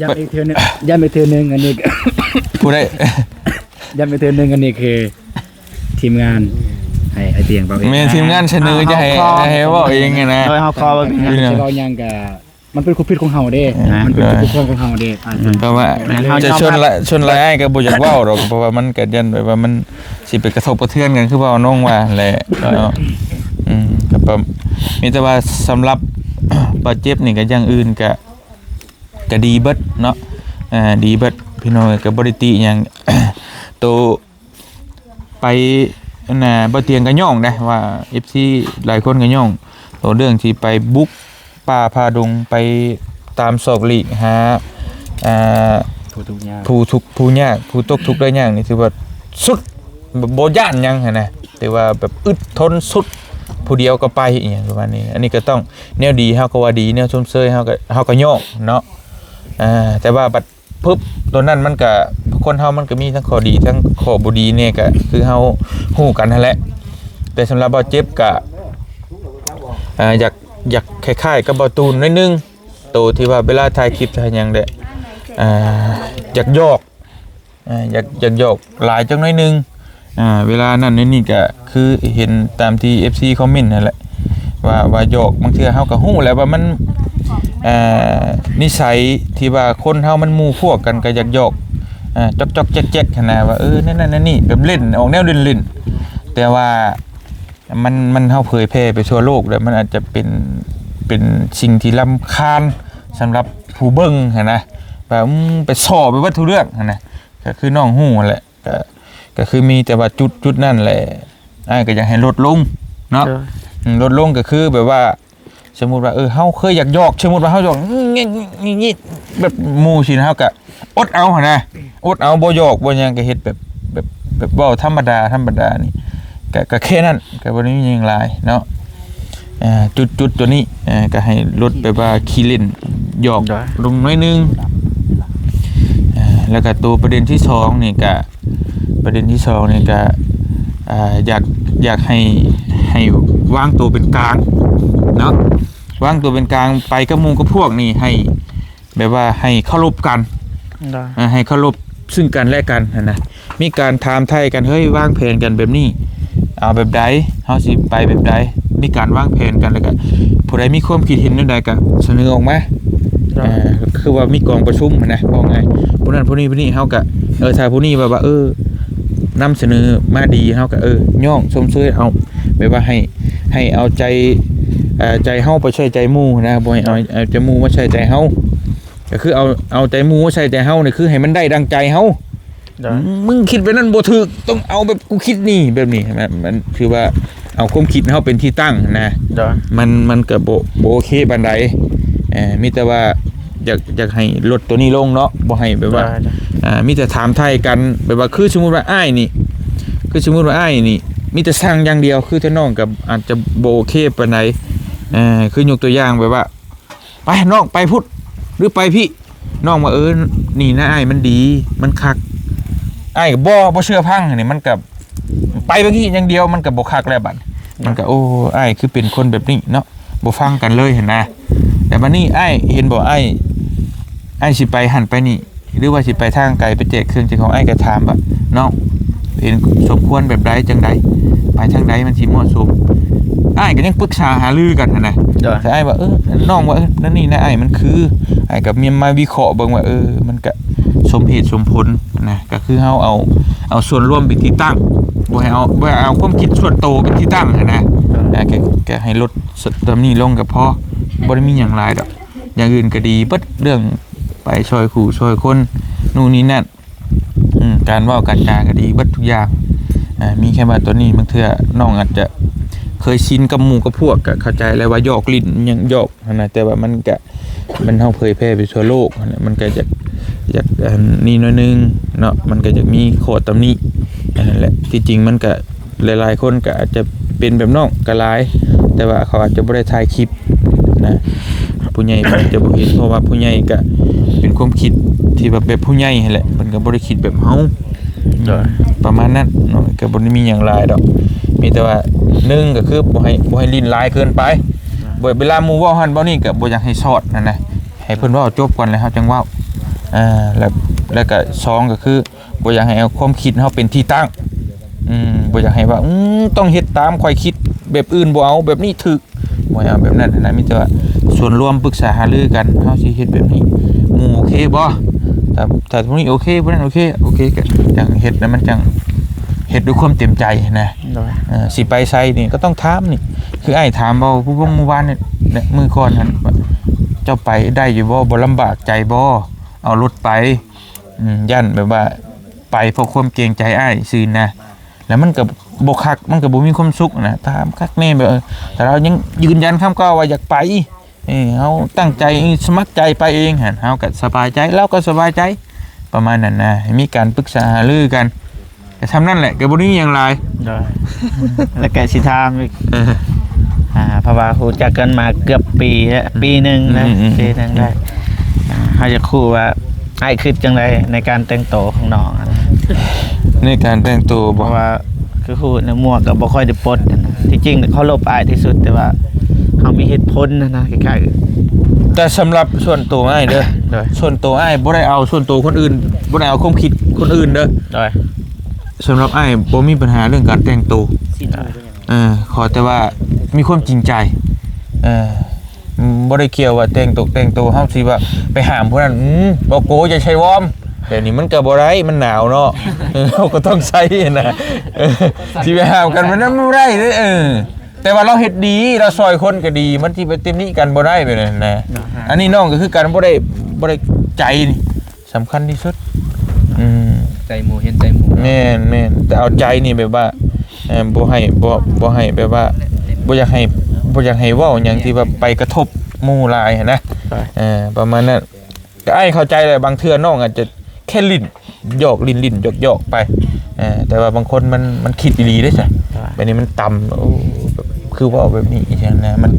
ຢ້ຳອີກເທື່ອໜຶ່ງ ຢ້ຳອີກເທື່ອໜຶ່ງ ອັນນີ້ ຜູ້ໃດ ຢ້ຳອີກເທື່ອໜຶ່ງ ອັນນີ້ຄືທີມງານໃຫ້ອ້າຍຕຽງເວົ້າເອງ. ແມ່ນ ທີມງານສະເໜີຈະໃຫ້ ເຮົາຂໍ ໃຫ້ເວົ້າເອງຫັ້ນນະ. ໂດຍ ເຮົາຂໍເວົ້າເອງ ຊິເວົ້າຫຍັງກະ ມັນເປັນຄວາມຜິດຂອງເຮົາເດ້ ມັນເປັນຄວາມຜິດຂອງເຮົາເດ້. ອືມ ເພາະວ່າ ແຕ່ສ່ວນຫຼາຍ ສ່ວນຫຼາຍອ້າຍກໍບໍ່ຢາກເວົ້າດອກ ເພາະວ່າມັນກໍຢ້ານແບບວ່າມັນຊິໄປກະທົບກະເທືອນກັນ ຄືເວົ້ານ້ອງວ່າແຫຼະເນາະ. ອືມ ກໍປະ ມີແຕ່ວ່າສຳລັບບາດເຈັບນີ້ກໍຢ່າງອື່ນກໍ ກໍດີເບິດເນາະ ເອີ ດີເບິດ ພີ່ນ້ອງເອີຍ ກໍບໍ່ໄດ້ຕິຫຍັງ. ໂຕ ໄປ ອັນນ່າ ບໍ່ຕຽງກໍຍ້ອງໄດ໋ວ່າ ເອັຟຊີ ຫຼາຍຄົນກໍຍ້ອງ ໂຕເລື່ອງທີ່ໄປບຸກປ່າຜ່າດົງ ໄປຕາມຊອກຫຼີກຫາ ອ່າ ຜູ້ທຸກຍາກ ຜູ້ທຸກ ຜູ້ຍາກ ຜູ້ຕົກທຸກໄດ້ຍາກນີ້ ຖືວ່າສຸດ ບໍ່ ບໍ່ຢ້ານຫຍັງຫັ້ນນະ ຖືວ່າແບບອຶດທົນສຸດ ຜູ້ດຽວກໍໄປ ອີ່ຫຍັງປະມານນີ້. ອັນນີ້ກໍຕ້ອງ ແນວດີເຮົາກໍວ່າດີ ແນວຊົມເຊີຍເຮົາກໍ ເຮົາກໍຍ້ອງເນາະ. ອ່າ ແຕ່ວ່າບັດ ປຶບ ໂຕນັ້ນມັນກະ ຄົນເຮົາມັນກະມີທັງຂໍ້ດີທັງຂໍ້ບໍ່ດີແດ່ ກະຄືເຮົາຮູ້ກັນຫັ້ນແຫຼະ. ແຕ່ສຳລັບບ່າວເຈັບກະ ອ່າ ຢາກ ຢາກຄ້າຍໆກັບບ່າວຕູນໜ້ອຍໜຶ່ງ ໂຕທີ່ວ່າເວລາຖ່າຍຄລິບຖ່າຍຫຍັງແຫຼະ ອ່າ ຢາກຢອກ ອ່າ ຢາກ ຢາກຢອກຫຼາຍຈັກໜ້ອຍໜຶ່ງ. ອ່າ ເວລານັ້ນນີ້ກະຄືເຫັນຕາມທີ່ເອັຟຊີຄອມເມັນຫັ້ນແຫຼະ ວ່າ ວ່າຢອກ ບາງເທື່ອເຮົາກໍຮູ້ແຫຼະວ່າມັນ ອ່າ ນິໄສທີ່ວ່າຄົນເຮົາມັນໝູ່ພວກກັນກໍຢາກຢອກ ອ່າ ຈອກໆແຈກໆຫັ້ນນະ ວ່າ ເອີ ນັ້ນໆນີ້ ແບບຫຼິ້ນ ອອກແນວຫຼິ້ນໆ. ແຕ່ວ່າມັນ ມັນ ເຮົາເຜີຍແຜ່ໄປທົ່ວໂລກແລ້ວ ມັນອາດຈະເປັນ ເປັນສິ່ງທີ່ລຳຄານສຳລັບຜູ້ເບິ່ງຫັ້ນນະ ວ່າ ອືມ ໄປສໍ້ໄປເບິດທຸກເລື່ອງຫັ້ນນະ. ກໍຄືນ້ອງຮູ້ຫັ້ນແຫຼະ ກໍ ກໍຄືມີແຕ່ວ່າຈຸດ ຈຸດນັ້ນແຫຼະ ອ້າຍກໍຢາກໃຫ້ລົດລົງເນາະ. ໂດຍ ອືມ ລົດລົງກໍຄືແບບວ່າ ສົມມຸດວ່າ ເອີ ເຮົາເຄີຍຢາກຢອກ ສົມມຸດວ່າເຮົາຢອກ ແບບໝູ່ຊີ້ນະ ເຮົາກໍອົດເອົາຫັ້ນນະ ອົດເອົາ ບໍ່ຢອກບໍ່ຫຍັງ ກໍເຮັດແບບ ແບບ ແບບເວົ້າທຳມະດາ ທຳມະດານີ້ ກໍ ກໍແຄ່ນັ້ນ ກໍບໍ່ໄດ້ມີຫຍັງຫຼາຍເນາະ. ອ່າ ຈຸດ ຈຸດຕົວນີ້ ອ່າ ກໍໃຫ້ລົດແບບວ່າຂີ້ຫຼິ້ນຢອກ ໂດຍ ລົງໜ້ອຍໜຶ່ງ. ອ່າ ແລ້ວກໍຕົວປະເດັນທີສອງນີ້ກໍ ປະເດັນທີສອງນີ້ກໍ ອ່າ ຢາກ ຢາກໃຫ້ ໃຫ້ວາງຕົວເປັນກາງເນາະ ວາງຕົວເປັນກາງ ໄປກັບໝູ່ກັບພວກນີ້ໃຫ້ ແບບວ່າໃຫ້ເຄົາລົບກັນ ໂດຍ ອ່າ ໃຫ້ເຄົາລົບຊຶ່ງກັນແລະກັນຫັ້ນນະ. ມີການຖາມໄຖ່ກັນ ເຮີ້ຍ ວາງແຜນກັນແບບນີ້ ເອົາແບບໃດ ເຮົາຊິໄປແບບໃດ ມີການວາງແຜນກັນ ແລ້ວກະຜູ້ໃດມີຄວາມຄິດເຫັນແນວໃດກະສະເໜີອອກມາ. ໂດຍ ເອີ ຄືວ່າມີກອງປະຊຸມຫັ້ນນະ ເວົ້າງ່າຍ ຜູ້ນັ້ນຜູ້ນີ້ຜູ້ນີ້ ເຮົາກະ ເອີ ຖ້າຜູ້ນີ້ແບບວ່າ ເອີ ນຳສະເໜີມາດີ ເຮົາກະ ເອີ ຍ້ອງຊົມເຊີຍເອົາ ແບບວ່າໃຫ້ ໃຫ້ເອົາໃຈ ເອີ ໃຈເຮົາໄປໃສ່ໃຈໝູ່ຫັ້ນນະ ບໍ່ໃຫ້ເອົາ ເອົາໃຈໝູ່ມາໃສ່ໃຈເຮົາ. ກໍຄືເອົາ ເອົາໃຈໝູ່ມາໃສ່ໃຈເຮົານີ້ ຄືໃຫ້ມັນໄດ້ດັ່ງໃຈເຮົາ ໂດຍ ມຶງຄິດແບບນັ້ນບໍ່ຖືກ ຕ້ອງເອົາແບບກູຄິດນີ້ ແບບນີ້ ມັນ ມັນຄືວ່າເອົາຄວາມຄິດເຮົາເປັນທີ່ຕັ້ງນະ ໂດຍ ມັນ ມັນກໍບໍ່ ບໍ່ໂອເຄປານໃດ. ເອີ ມີແຕ່ວ່າຢາກ ຢາກໃຫ້ລົດໂຕນີ້ລົງເນາະ ບໍ່ໃຫ້ແບບວ່າ ໂດຍ ອ່າ ມີແຕ່ຖາມໄຖ່ກັນ ແບບວ່າຄືສົມມຸດວ່າອ້າຍນີ້ ຄືສົມມຸດວ່າອ້າຍນີ້ ມີແຕ່ສັ່ງຢ່າງດຽວ ຄືທາງນ້ອງກໍອາດຈະບໍ່ໂອເຄປານໃດ. ເອີ ຄືຍົກຕົວຢ່າງແບບວ່າ ໄປນ້ອງ ໄປພຸ້ນ ຫຼືໄປພີ້ ນ້ອງວ່າ ເອີ ນີ້ນະອ້າຍ ມັນດີ ມັນຄັກ ອ້າຍກໍບໍ່ ບໍ່ເຊື່ອຟັງ ນີ້ມັນກໍໄປແບບນີ້ຢ່າງດຽວ ມັນກໍບໍ່ຄັກແລ້ວບັດ ມັນກໍ ໂອ້ ອ້າຍຄືເປັນຄົນແບບນີ້ເນາະ ບໍ່ຟັງກັນເລີຍຫັ້ນນະ. ແຕ່ບັດນີ້ອ້າຍເຫັນບໍ່ ອ້າຍ ອ້າຍຊິໄປຫັ້ນໄປນີ້ ຫຼືວ່າຊິໄປທາງໄກ ໄປແຈກເຄື່ອງແຈກຂອງ ອ້າຍກໍຖາມວ່າ ນ້ອງ ເຫັນສົມຄວນແບບໃດ ຈັ່ງໃດ ໄປທາງໃດມັນຊິເໝາະສົມ ອ້າຍກໍຍັງປຶກສາຫາລືກັນຫັ້ນນະ ໂດຍ ແຕ່ອ້າຍວ່າ ເອີ ນ້ອງວ່າ ເອີ ນັ້ນນີ້ນະອ້າຍ ມັນຄື ອ້າຍກໍມີມາວິເຄາະເບິ່ງວ່າ ເອີ ມັນກະສົມເຫດສົມຜົນນະ ກໍຄືເຮົາເອົາ ເອົາສ່ວນລວມເປັນທີ່ຕັ້ງ ບໍ່ໃຫ້ເອົາ ບໍ່ໃຫ້ເອົາຄວາມຄິດສ່ວນໂຕເປັນທີ່ຕັ້ງຫັ້ນນະ ໂດຍ ອ່າ ກໍ ກໍໃຫ້ລົດສ່ວນຕົວນີ້ລົງກໍພໍ ບໍ່ໄດ້ມີຫຍັງຫຼາຍດອກ ຢ່າງອື່ນກໍດີເບິດ ເລື່ອງໄປຊ່ອຍຄູ່ຊ່ອຍຄົນ ນູ່ນນີ້ນັ້ນ ອືມ ການເວົ້າການຈາກໍດີເບິດທຸກຢ່າງ ອ່າ ມີແຄ່ວ່າຕອນນີ້ບາງເທື່ອນ້ອງອາດຈະເຄີຍຊິນກັບໝູ່ກັບພວກ ກໍເຂົ້າໃຈແລ້ວວ່າຫຍອກຫຼິ້ນຫຍັງຫຍອກຫັ້ນນະ ແຕ່ວ່າມັນກະ ມັນ ເຮົາເຜີຍແຜ່ໄປທົ່ວໂລກຫັ້ນນະ ມັນກະຢາກ ຢາກອັນນີ້ໜ້ອຍໜຶ່ງເນາະ ມັນກະຢາກມີຂໍ້ຕຳໜິຫັ້ນແຫຼະ. ທີ່ຈິງມັນກະ ຫຼາຍໆຄົນກໍອາດຈະເປັນແບບນ້ອງກໍຫຼາຍ ແຕ່ວ່າເຂົາອາດຈະບໍ່ໄດ້ຖ່າຍຄລິບນະ ຜູ້ໃຫຍ່ເພິ່ນອາດຈະບໍ່ເຫັນ ເພາະວ່າຜູ້ໃຫຍ່ກໍເປັນຄວາມຄິດທີ່ວ່າແບບຜູ້ໃຫຍ່ຫັ້ນແຫຼະ ເພິ່ນກໍບໍ່ໄດ້ຄິດແບບເຮົາ ໂດຍ ປະມານນັ້ນເນາະ ກໍບໍ່ໄດ້ມີຫຍັງຫຼາຍດອກ ມີແຕ່ວ່າໜຶ່ງກໍຄືບໍ່ໃຫ້ ບໍ່ໃຫ້ຫຼິ້ນຫຼາຍເກີນໄປ ບໍ່ ເວລາໝູ່ເວົ້າຫັ້ນເວົ້ານີ້ກໍບໍ່ຢາກໃຫ້ຊອດຫັ້ນນະ ໃຫ້ເພິ່ນເວົ້າຈົບກ່ອນແລ້ວເຮົາຈັ່ງເວົ້າ ອ່າ ແລ້ວ ແລ້ວກໍສອງກໍຄື ບໍ່ຢາກໃຫ້ເອົາຄວາມຄິດເຮົາເປັນທີ່ຕັ້ງ ອືມ ບໍ່ຢາກໃຫ້ວ່າ ອືມ ຕ້ອງເຮັດຕາມຂ້ອຍຄິດ ແບບອື່ນບໍ່ເອົາ ແບບນີ້ຖືກ ບໍ່ໃຫ້ເອົາແບບນັ້ນນະ ມີແຕ່ວ່າສ່ວນລວມປຶກສາຫາລືກັນ ເຮົາຊິເຮັດແບບນີ້ ໝູ່ໂອເຄບໍ່ ຖ້າ ຖ້າຜູ້ນີ້ໂອເຄ ຜູ້ນັ້ນໂອເຄ ໂອເຄ ກໍຈັ່ງເຮັດ ແລ້ວມັນຈັ່ງເຮັດດ້ວຍຄວາມເຕັມໃຈນະ ໂດຍ ເອີ ຊິໄປໃສນີ້ກໍຕ້ອງຖາມນີ້ ຄືອ້າຍຖາມເວົ້າຜູ້ເບິ່ງມື້ວານນີ້ ມື້ກ່ອນຫັ້ນ ເຈົ້າໄປໄດ້ຢູ່ບໍ່ ບໍ່ລຳບາກໃຈບໍ່ ເອົາລົດໄປ ອືມ ຢ້ານແບບວ່າໄປເພາະຄວາມເກງໃຈອ້າຍຊື່ນະ ແລ້ວມັນກໍບໍ່ຄັກ ມັນກໍບໍ່ມີຄວາມສຸກນະ ຖາມຄັກແນ່ແບບ ເອີ ແຕ່ລາວຍັງຢືນຢັນຄຳເກົ່າວ່າຢາກໄປ ເອີ ເຮົາຕັ້ງໃຈ ສະໝັກໃຈໄປເອງຫັ້ນ ເຮົາກໍສະບາຍໃຈ ລາວກໍສະບາຍໃຈ ປະມານນັ້ນນະ ໃຫ້ມີການປຶກສາຫາລືກັນ ກໍຊ່ຳນັ້ນແຫຼະ ກໍບໍ່ໄດ້ມີຫຍັງຫຼາຍ ໂດຍ ແລ້ວກໍຊິຖາມອີກ ເອີ ອ່າ ເພາະວ່າຮູ້ຈັກກັນມາເກືອບປີແລ້ວ ອືມ ປີໜຶ່ງນະ ອືມ ອືມ ປີໜຶ່ງໄດ້ ອ່າ ເຮົາຢາກຮູ້ວ່າອ້າຍຄິດຈັ່ງໃດໃນການແຕ່ງໂຕຂອງນ້ອງຫັ້ນ ໃນການແຕ່ງໂຕບໍ? ເພາະວ່າຄືຮູ້ນະ ໝວກກໍບໍ່ຄ່ອຍໄດ້ປົດຫັ້ນນະ ທີ່ຈິງເຄົາລົບອ້າຍທີ່ສຸດ ແຕ່ວ່າເຮົາມີເຫດຜົນຫັ້ນນະ ຄ້າຍໆ ແຕ່ສຳລັບສ່ວນໂຕອ້າຍເດີ ໂດຍ ສ່ວນໂຕອ້າຍບໍ່ໄດ້ເອົາສ່ວນໂຕຄົນອື່ນ ບໍ່ໄດ້ເອົາຄວາມຄິດຄົນອື່ນເດີ ໂດຍ ສຳລັບອ້າຍບໍ່ມີບັນຫາເລື່ອງການແຕ່ງໂຕ ເອີ ຂໍແຕ່ວ່າມີຄວາມຈິງໃຈ ເອີ ບໍ່ໄດ້ກ່ຽວວ່າແຕ່ງຕົກແຕ່ງໂຕ ເຮົາຊິວ່າໄປຫ້າມຜູ້ນັ້ນ ອືມ ບໍ່ໂກ ຢ່າໃສ່ວອມ ແບບນີ້ມັນກໍບໍ່ໄດ້ ມັນໜາວເນາະ ເອີ ເຮົາກໍຕ້ອງໃສ່ນະ ເອີ ຊິໄປຫ້າມກັນ ມັນບໍ່ໄດ້ເດ້ ເອີ ແຕ່ວ່າລາວເຮັດດີ ລາວຊ່ອຍຄົນກໍດີ ມັນຊິໄປຕຳໜິກັນບໍ່ໄດ້ ແບບນັ້ນນະ ອັນນີ້ນ້ອງກໍຄືກັນ ບໍ່ໄດ້ ບໍ່ໄດ້ໃຈນີ້ ສຳຄັນທີ່ສຸດ ອືມ ໃຈໝູ່ເຫັນໃຈໝູ່ເນາະ ແມ່ນໆ ແຕ່ເອົາໃຈນີ້ແບບວ່າ ເອີ ບໍ່ໃຫ້ ບໍ່ ບໍ່ໃຫ້ແບບວ່າ ບໍ່ຢາກໃຫ້ ບໍ່ຢາກໃຫ້ເວົ້າຫຍັງທີ່ວ່າໄປກະທົບໝູ່ຫຼາຍຫັ້ນນະ ເອີ ປະມານນັ້ນ ກໍອ້າຍເຂົ້າໃຈແຫຼະ ບາງເທື່ອນ້ອງອາດຈະແຄ່ຫຼິ້ນ ຢອກຫຼິ້ນໆ ຢອກໆ ໄປ ເອີ ແຕ່ວ່າບາງຄົນມັນ ມັນຄິດອີ່ຫຼີເດ້ຊະ ແບບນີ້ມັນຕຳ ໂອ້ ແບບ ຄືເວົ້າແບບນີ້ຈັ່ງນະ ມັນ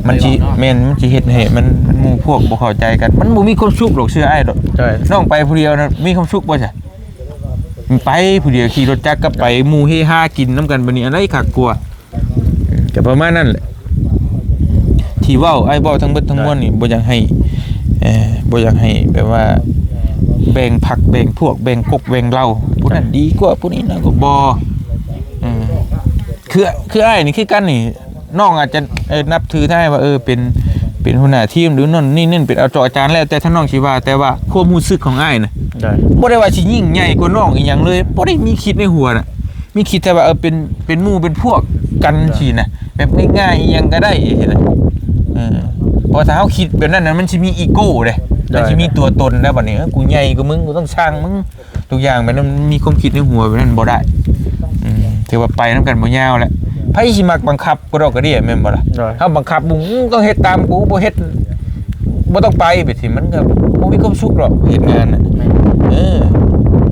ມັນຊິ ແມ່ນ ມັນຊິເຮັດໃຫ້ມັນ ມັນໝູ່ພວກບໍ່ເຂົ້າໃຈກັນ ມັນບໍ່ມີຄວາມສຸກດອກ ເຊື່ອອ້າຍໂລດ ນ້ອງໄປຜູ້ດຽວນະ ມີຄວາມສຸກບໍ່ຊະ? ໄປຜູ້ດຽວຂີ່ລົດຈັກກັບໄປ ໝູ່ເຮຮາກິນນຳກັນ ບາດນີ້ອັນໃດຄັກກວ່າ? ກໍປະມານນັ້ນແຫຼະ ທີ່ເວົ້າ ອ້າຍເວົ້າທັງເບິດທັງມວນນີ້ ບໍ່ຢາກໃຫ້ ເອີ ບໍ່ຢາກໃຫ້ແບບວ່າ ແບ່ງພັກແບ່ງພວກ ແບ່ງກົກແບ່ງເຫຼົ່າ ຜູ້ນັ້ນດີກວ່າ ຜູ້ນີ້ໜ້ອຍກວ່າ ບໍ່ ເອີ ຄື ຄືອ້າຍນີ້ຄືກັນນີ້ ນ້ອງອາດຈະ ເອີ ນັບຖືທ່ານວ່າ ເອີ ເປັນ ເປັນຫົວໜ້າທີມ ຫຼື ນັ້ນນີ້ນັ້ນ ເປັນອາເຈາະອາຈານ ແລ້ວແຕ່ທ່ານນ້ອງຊິວ່າ ແຕ່ວ່າຄວາມຮູ້ສຶກຂອງອ້າຍນະ ໂດຍ ບໍ່ໄດ້ວ່າຊິຍິ່ງໃຫຍ່ກວ່ານ້ອງອີ່ຫຍັງເລີຍ ບໍ່ໄດ້ມີຄິດໃນຫົວນະ ມີຄິດແຕ່ວ່າ ເອີ ເປັນ ເປັນໝູ່ເປັນພວກກັນ ໂດຍ ຊີ້ນະ ແບບງ່າຍໆ ອີ່ຫຍັງກໍໄດ້ຊີ້ນະ ເອີ ເພາະວ່າຖ້າເຮົາຄິດແບບນັ້ນນະ ມັນຊິມີອີໂກ້ເດ້ ໂດຍ ມັນຊິມີຕົວຕົນແລ້ວບັດນີ້ ເອີ ກູໃຫຍ່ກວ່າມຶງ ກູຕ້ອງຊ່າງມຶງ ທຸກຢ່າງແບບນັ້ນ ມັນມີຄວາມຄິດໃນຫົວແບບນັ້ນບໍ່ໄດ້. ອືມ ຖືວ່າໄປນຳກັນບໍ່ຍາວແຫຼະ. ໃຜຊິມັກບັງຄັບກະດອກກະເດຍແມ່ນບໍ່ລະ? ໂດຍ ເຮົາບັງຄັບມຶງ ມຶງຕ້ອງເຮັດຕາມກູ ບໍ່ເຮັດ ບໍ່ຕ້ອງໄປ ແບບນີ້ມັນກໍບໍ່ມີຄວາມສຸກດອກເຮັດງານນະ. ແມ່ນ ເອີ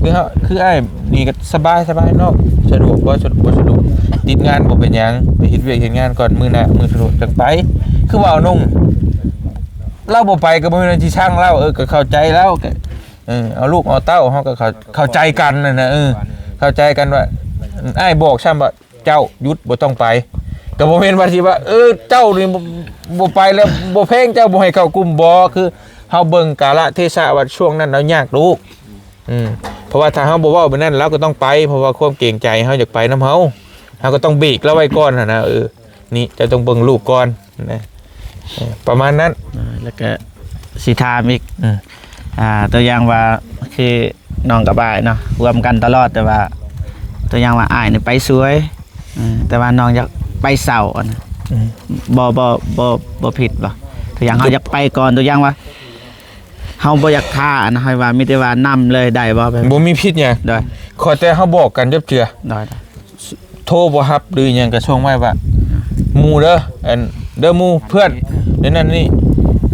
ຄືເຮົາ ຄືອ້າຍນີ້ກໍສະບາຍ ສະບາຍເນາະ ສະດວກບໍ່ ສະດວກບໍ່ສະດວກ ຕິດງານບໍ່ເປັນຫຍັງ ໄປເຮັດວຽກເຮັດງານກ່ອນ ມື້ໜ້າມື້ສະດວກຈັ່ງໄປ. ຄືວ່າເອົານົງ ລາວບໍ່ໄປກໍບໍ່ແມ່ນວ່າຊິຊັງລາວ ເອີ ກໍເຂົ້າໃຈລາວ ກໍ ເອີ ເອົາລູກເອົາເຕົ້າ ເຮົາກໍເຂົ້າ ເຂົ້າໃຈກັນຫັ້ນນະ. ເອີ ເຂົ້າໃຈກັນວ່າ ອ້າຍບອກຊ້ຳວ່າ ເຈົ້າຢຸດ ບໍ່ຕ້ອງໄປ. ກໍບໍ່ແມ່ນວ່າຊິວ່າ ເອີ ເຈົ້ານີ້ບໍ່ ບໍ່ໄປແລ້ວ ບໍ່ແພງ ເຈົ້າບໍ່ໃຫ້ເຂົ້າກຸ່ມ ບໍ່ ຄືເຮົາເບິ່ງກາລະເທສະວ່າຊ່ວງນັ້ນລາວຍາກລູກ. ອືມ ເພາະວ່າຖ້າເຮົາບໍ່ເວົ້າແບບນັ້ນ ລາວກໍຕ້ອງໄປ ເພາະວ່າຄວາມເກງໃຈ ເຮົາຢາກໄປນຳເຮົາ ເຮົາກໍຕ້ອງເບຣກລາວໄວ້ກ່ອນຫັ້ນນະ. ເອີ ນີ້ເຈົ້າຕ້ອງເບິ່ງລູກກ່ອນນະ ເອີ ປະມານນັ້ນ. ອ່າ ແລ້ວກະຊິຖາມອີກ ອືມ ອ່າ ຕົວຢ່າງວ່າ ຄືນ້ອງກັບອ້າຍເນາະ ຮ່ວມກັນຕະຫຼອດ ແຕ່ວ່າ ຕົວຢ່າງວ່າ ອ້າຍນີ້ໄປສວຍ ເອີ ແຕ່ວ່ານ້ອງຢາກໄປເຊົ້າ ອັນນັ້ນ ອືມ ບໍ່ ບໍ່ ບໍ່ ບໍ່ຜິດບໍ່? ຕົວຢ່າງ ເຮົາຢາກໄປກ່ອນ ຕົວຢ່າງວ່າ ເຮົາບໍ່ຢາກຖ້າ ອັນນັ້ນ ໃຫ້ວ່າ ມີແຕ່ວ່ານຳເລີຍ ໄດ້ບໍ່? ແບບ ບໍ່ມີຜິດຫຍັງ ໂດຍ ຂໍແຕ່ເຮົາບອກກັນຈັກເທື່ອ ໂດຍ ໂທບໍ່ຮັບ ຫຼືຫຍັງກໍສົ່ງໄວ້ວ່າ ໝູ່ເດີ ອັນ ເດີໝູ່ເພື່ອນ ແນວນັ້ນນີ້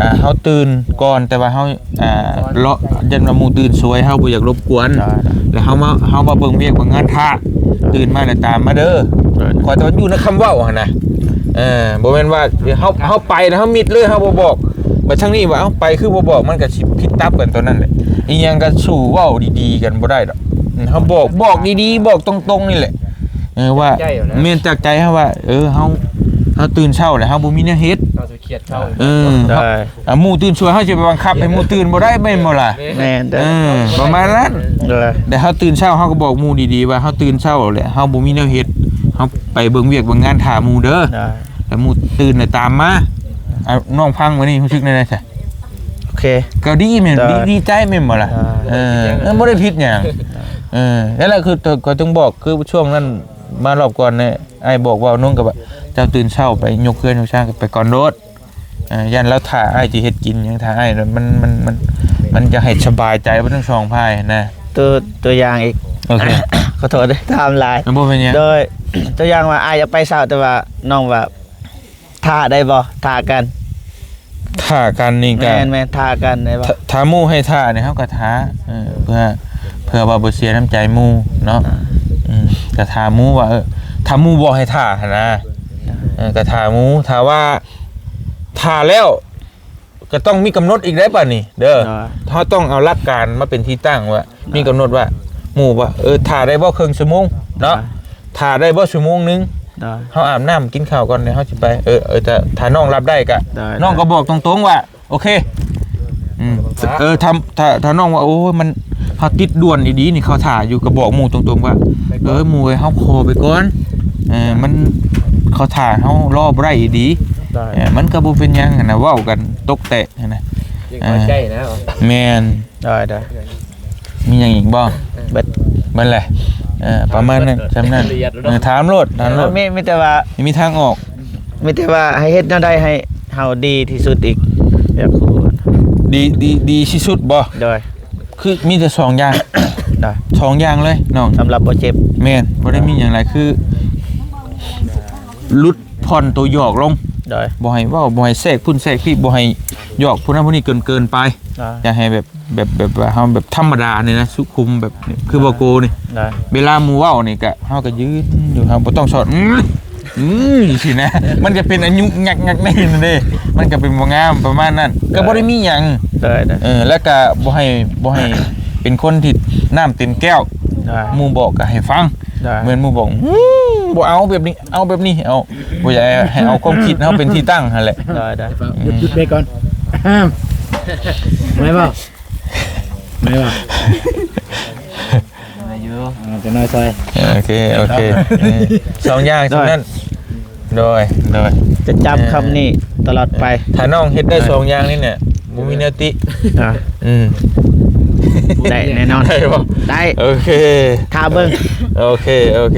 ອ່າ ເຮົາຕື່ນກ່ອນ ແຕ່ວ່າເຮົາ ອ່າ ເລາະ ຢ້ານວ່າໝູ່ຕື່ນສວຍ ເຮົາບໍ່ຢາກລົບກວນ ແລ້ວເຮົາມາ ເຮົາມາເບິ່ງວຽກເບິ່ງງານຖ້າ ຕື່ນມາແລ້ວຕາມມາເດີ ຂໍແຕ່ວ່າຢູ່ໃນຄຳເວົ້າຫັ້ນນະ. ເອີ ບໍ່ແມ່ນວ່າເຮົາ ເຮົາໄປແລ້ວເຮົາມິດເລີຍ ເຮົາບໍ່ບອກ ບັດທາງນີ້ວ່າ ເອົ້າ ໄປຄືບໍ່ບອກ ມັນກໍຊິຜິດຕັບກັນຕອນນັ້ນແຫຼະ. ອີຫຍັງກໍສູ້ເວົ້າດີໆກັນບໍ່ໄດ້ດອກ ເຮົາບອກ ບອກດີໆ ບອກຕົງໆນີ້ແຫຼະ ເອີ ວ່າ ແມ່ນຈາກໃຈເຮົາວ່າ ເອີ ເຮົາ ເຮົາຕື່ນເຊົ້າແລ້ວ ເຮົາບໍ່ມີແນວເຮັດ ເຮົາຊິຄຽດເຊົ້າ ເອີ ໄດ້ ອ່າ ໝູ່ຕື່ນສວຍ ເຮົາຊິໄປບັງຄັບໃຫ້ໝູ່ຕື່ນບໍ່ໄດ້ ແມ່ນບໍ່ລະ? ແມ່ນເດີ ເອີ ປະມານນັ້ນ ໂດຍ ແຕ່ເຮົາຕື່ນເຊົ້າ ເຮົາກໍບອກໝູ່ດີໆວ່າ ເຮົາຕື່ນເຊົ້າແຫຼະ ເຮົາບໍ່ມີແນວເຮັດ ເຮົາໄປເບິ່ງວຽກເບິ່ງງານຖ້າໝູ່ເດີ ໂດຍ ແລ້ວໝູ່ຕື່ນແລ້ວຕາມມາ. ອ່າ ນ້ອງຟັງມື້ນີ້ຮູ້ສຶກແນວໃດຊະ? ໂອເຄ ກໍດີແມ່ນ ໂດຍ ດີ ດີໃຈແມ່ນບໍ່ລະ? ໂດຍ ເອີ ເອີ ບໍ່ໄດ້ຜິດຫຍັງ ໂດຍ ເອີ ນັ້ນແຫຼະ ຄືຂ້ອຍຈຶ່ງບອກ ຄືຊ່ວງນັ້ນມາລອບກ່ອນນີ້ ອ້າຍບອກວ່ານ້ອງກໍວ່າ ເຈົ້າຕື່ນເຊົ້າໄປຍົກເຮືອນຍົກຊານ ກໍໄປກ່ອນໂລດ ເອີ ຢ້ານລາວຖ້າອ້າຍຊິເຮັດກິນຫຍັງ ຖ້າອ້າຍ ມັນ ມັນ ມັນ ມັນຈະໃຫ້ສະບາຍໃຈເບິດທັງສອງຝ່າຍນະ. ໂຕ ຕົວຢ່າງອີກ ໂອເຄ ຂໍໂທດເດີ ຖາມຫຼາຍ ບໍ່ເປັນຫຍັງ ໂດຍ ຕົວຢ່າງວ່າ ອ້າຍຢາກໄປເຊົ້າ ແຕ່ວ່ານ້ອງວ່າ ຖ້າໄດ້ບໍ່? ຖ້າກັນ ຖ້າກັນນີ້ກໍ ແມ່ນໆ ຖ້າກັນໄດ້ບໍ່? ຖ້າ ຖ້າໝູ່ໃຫ້ຖ້ານີ້ ເຮົາກໍຖ້າ ເອີ ເພື່ອ ເພື່ອວ່າບໍ່ເສຍນ້ຳໃຈໝູ່ເນາະ ອ່າ ອືມ ກໍຖ້າໝູ່ວ່າ ເອີ ຖ້າໝູ່ບອກໃຫ້ຖ້າຫັ້ນນະ ເອີ ກໍຖ້າໝູ່ ຖ້າວ່າ ຖ້າແລ້ວ ກໍຕ້ອງມີກຳນົດອີກໄດ໋ບາດນີ້ເດີ ອ່າ ເຮົາຕ້ອງເອົາຫຼັກການມາເປັນທີ່ຕັ້ງວ່າ ມີກຳນົດວ່າ ໝູ່ວ່າ ເອີ ຖ້າໄດ້ບໍ່ເຄິ່ງຊົ່ວໂມງເນາະ ອ່າ ຖ້າໄດ້ບໍ່ຊົ່ວໂມງໜຶ່ງ ໄດ້ ເຮົາອາບນ້ຳກິນເຂົ້າກ່ອນ ແລ້ວເຮົາຊິໄປ ເອີ ເອີ ຖ້າ ຖ້ານ້ອງຮັບໄດ້ກະ ໄດ້ ນ້ອງກໍບອກຕົງໆວ່າ ໂອເຄ ອືມ ເອີ ຖ້າ ຖ້າ ຖ້ານ້ອງວ່າ ໂອ້ຍ ມັນ ເຮົາຕິດດ່ວນອີ່ຫຼີນີ້ ເຂົາຖ້າຢູ່ ກໍບອກໝູ່ຕົງໆວ່າ ເອີ ໝູ່ເອີຍ ເຮົາຂໍໄປກ່ອນ ເອີ ມັນ ເຂົາຖ້າເຮົາລໍບໍ່ໄດ້ອີ່ຫຼີ ໄດ້ ເອີ ມັນກໍບໍ່ເປັນຫຍັງຫັ້ນນະ ເວົ້າກັນຕົກແຕກຫັ້ນນະ ຍັງເຂົ້າໃຈນະ ເອີ ແມ່ນ ໄດ້ ໄດ້ ມີຫຍັງອີກບໍ່? ເບິດ ເບິດແຫຼະ ເອີ ປະມານນັ້ນ ສ່ຳນັ້ນ ລະອຽດເນາະ ເອີ ຖາມໂລດ ຖາມໂລດ ມີ ມີແຕ່ວ່າ ມີທາງອອກ ມີແຕ່ວ່າໃຫ້ເຮັດແນວໃດໃຫ້ເຮົາດີທີ່ສຸດອີກ ແບບ ດີ ດີ ດີທີ່ສຸດບໍ່? ໂດຍ ຄືມີແຕ່ສອງຢ່າງ ໂດຍ ສອງຢ່າງເລີຍນ້ອງ ສຳລັບບໍ່ເຈັບ ແມ່ນ ບໍ່ໄດ້ມີຫຍັງຫຼາຍ ຄືຫຼຸດຜ່ອນໂຕຫຍອກລົງ ໂດຍ ບໍ່ໃຫ້ເວົ້າ ບໍ່ໃຫ້ແຊກພຸ້ນແຊກພີ້ ບໍ່ໃຫ້ຫຍອກຜູ້ນັ້ນຜູ້ນີ້ເກີນ ເກີນໄປ ໂດຍ ຢາກໃຫ້ແບບ ແບບ ແບບວ່າເຮົາແບບທຳມະດານີ້ນະ ສຸຂຸມແບບນີ້ ຄືບໍ່ໂກນີ້ ໄດ້ ເວລາໝູ່ເວົ້ານີ້ກະ ເຮົາກະຢືນຢູ່ ເຮົາບໍ່ຕ້ອງສອດ ອືມ ອືມ ຊີ້ນະ ມັນຈະເປັນອາຍຸງັກໆ ໃນນັ້ນເດ້ ມັນກະເປັນບໍ່ງາມປະມານນັ້ນ ກະບໍ່ໄດ້ມີຫຍັງ ໄດ້ ໄດ້ ເອີ ແລ້ວກະບໍ່ໃຫ້ ບໍ່ໃຫ້ເປັນຄົນທີ່ນ້ຳເຕັມແກ້ວ ໄດ້ ໝູ່ບອກກະໃຫ້ຟັງ ໄດ້ ແມ່ນໝູ່ບອກ ອືມ ບໍ່ເອົາແບບນີ້ ເອົາແບບນີ້ ເອົາ ບໍ່ຢາກໃຫ້ເອົາຄວາມຄິດເຮົາເປັນທີ່ຕັ້ງຫັ້ນແຫຼະ ໄດ້ ໄດ້ ອືມ ຢຸດ ຢຸດເບຣກກ່ອນ ໄດ້ບໍ່? ໄດ້ບໍ່? ໄດ້ຢູ່ ອ່າ ຈະນ້ອຍຊ່ອຍ ໂອເຄ ໂອເຄ ເອີ ສອງຢ່າງ ໂດຍ ສ່ຳນັ້ນ ໂດຍ ໂດຍ ຈະຈຳຄຳນີ້ຕະຫຼອດໄປ ເອີ ຖ້ານ້ອງເຮັດໄດ້ ເອີ ສອງຢ່າງນີ້ເນຍ ບໍ່ມີແນວຕິ ອ່າ ອືມ ໄດ້ແນ່ນອນ ໄດ້ບໍ່? ໄດ້ ໂອເຄ ຖ້າເບິ່ງ ໂອເຄ ໂອເຄ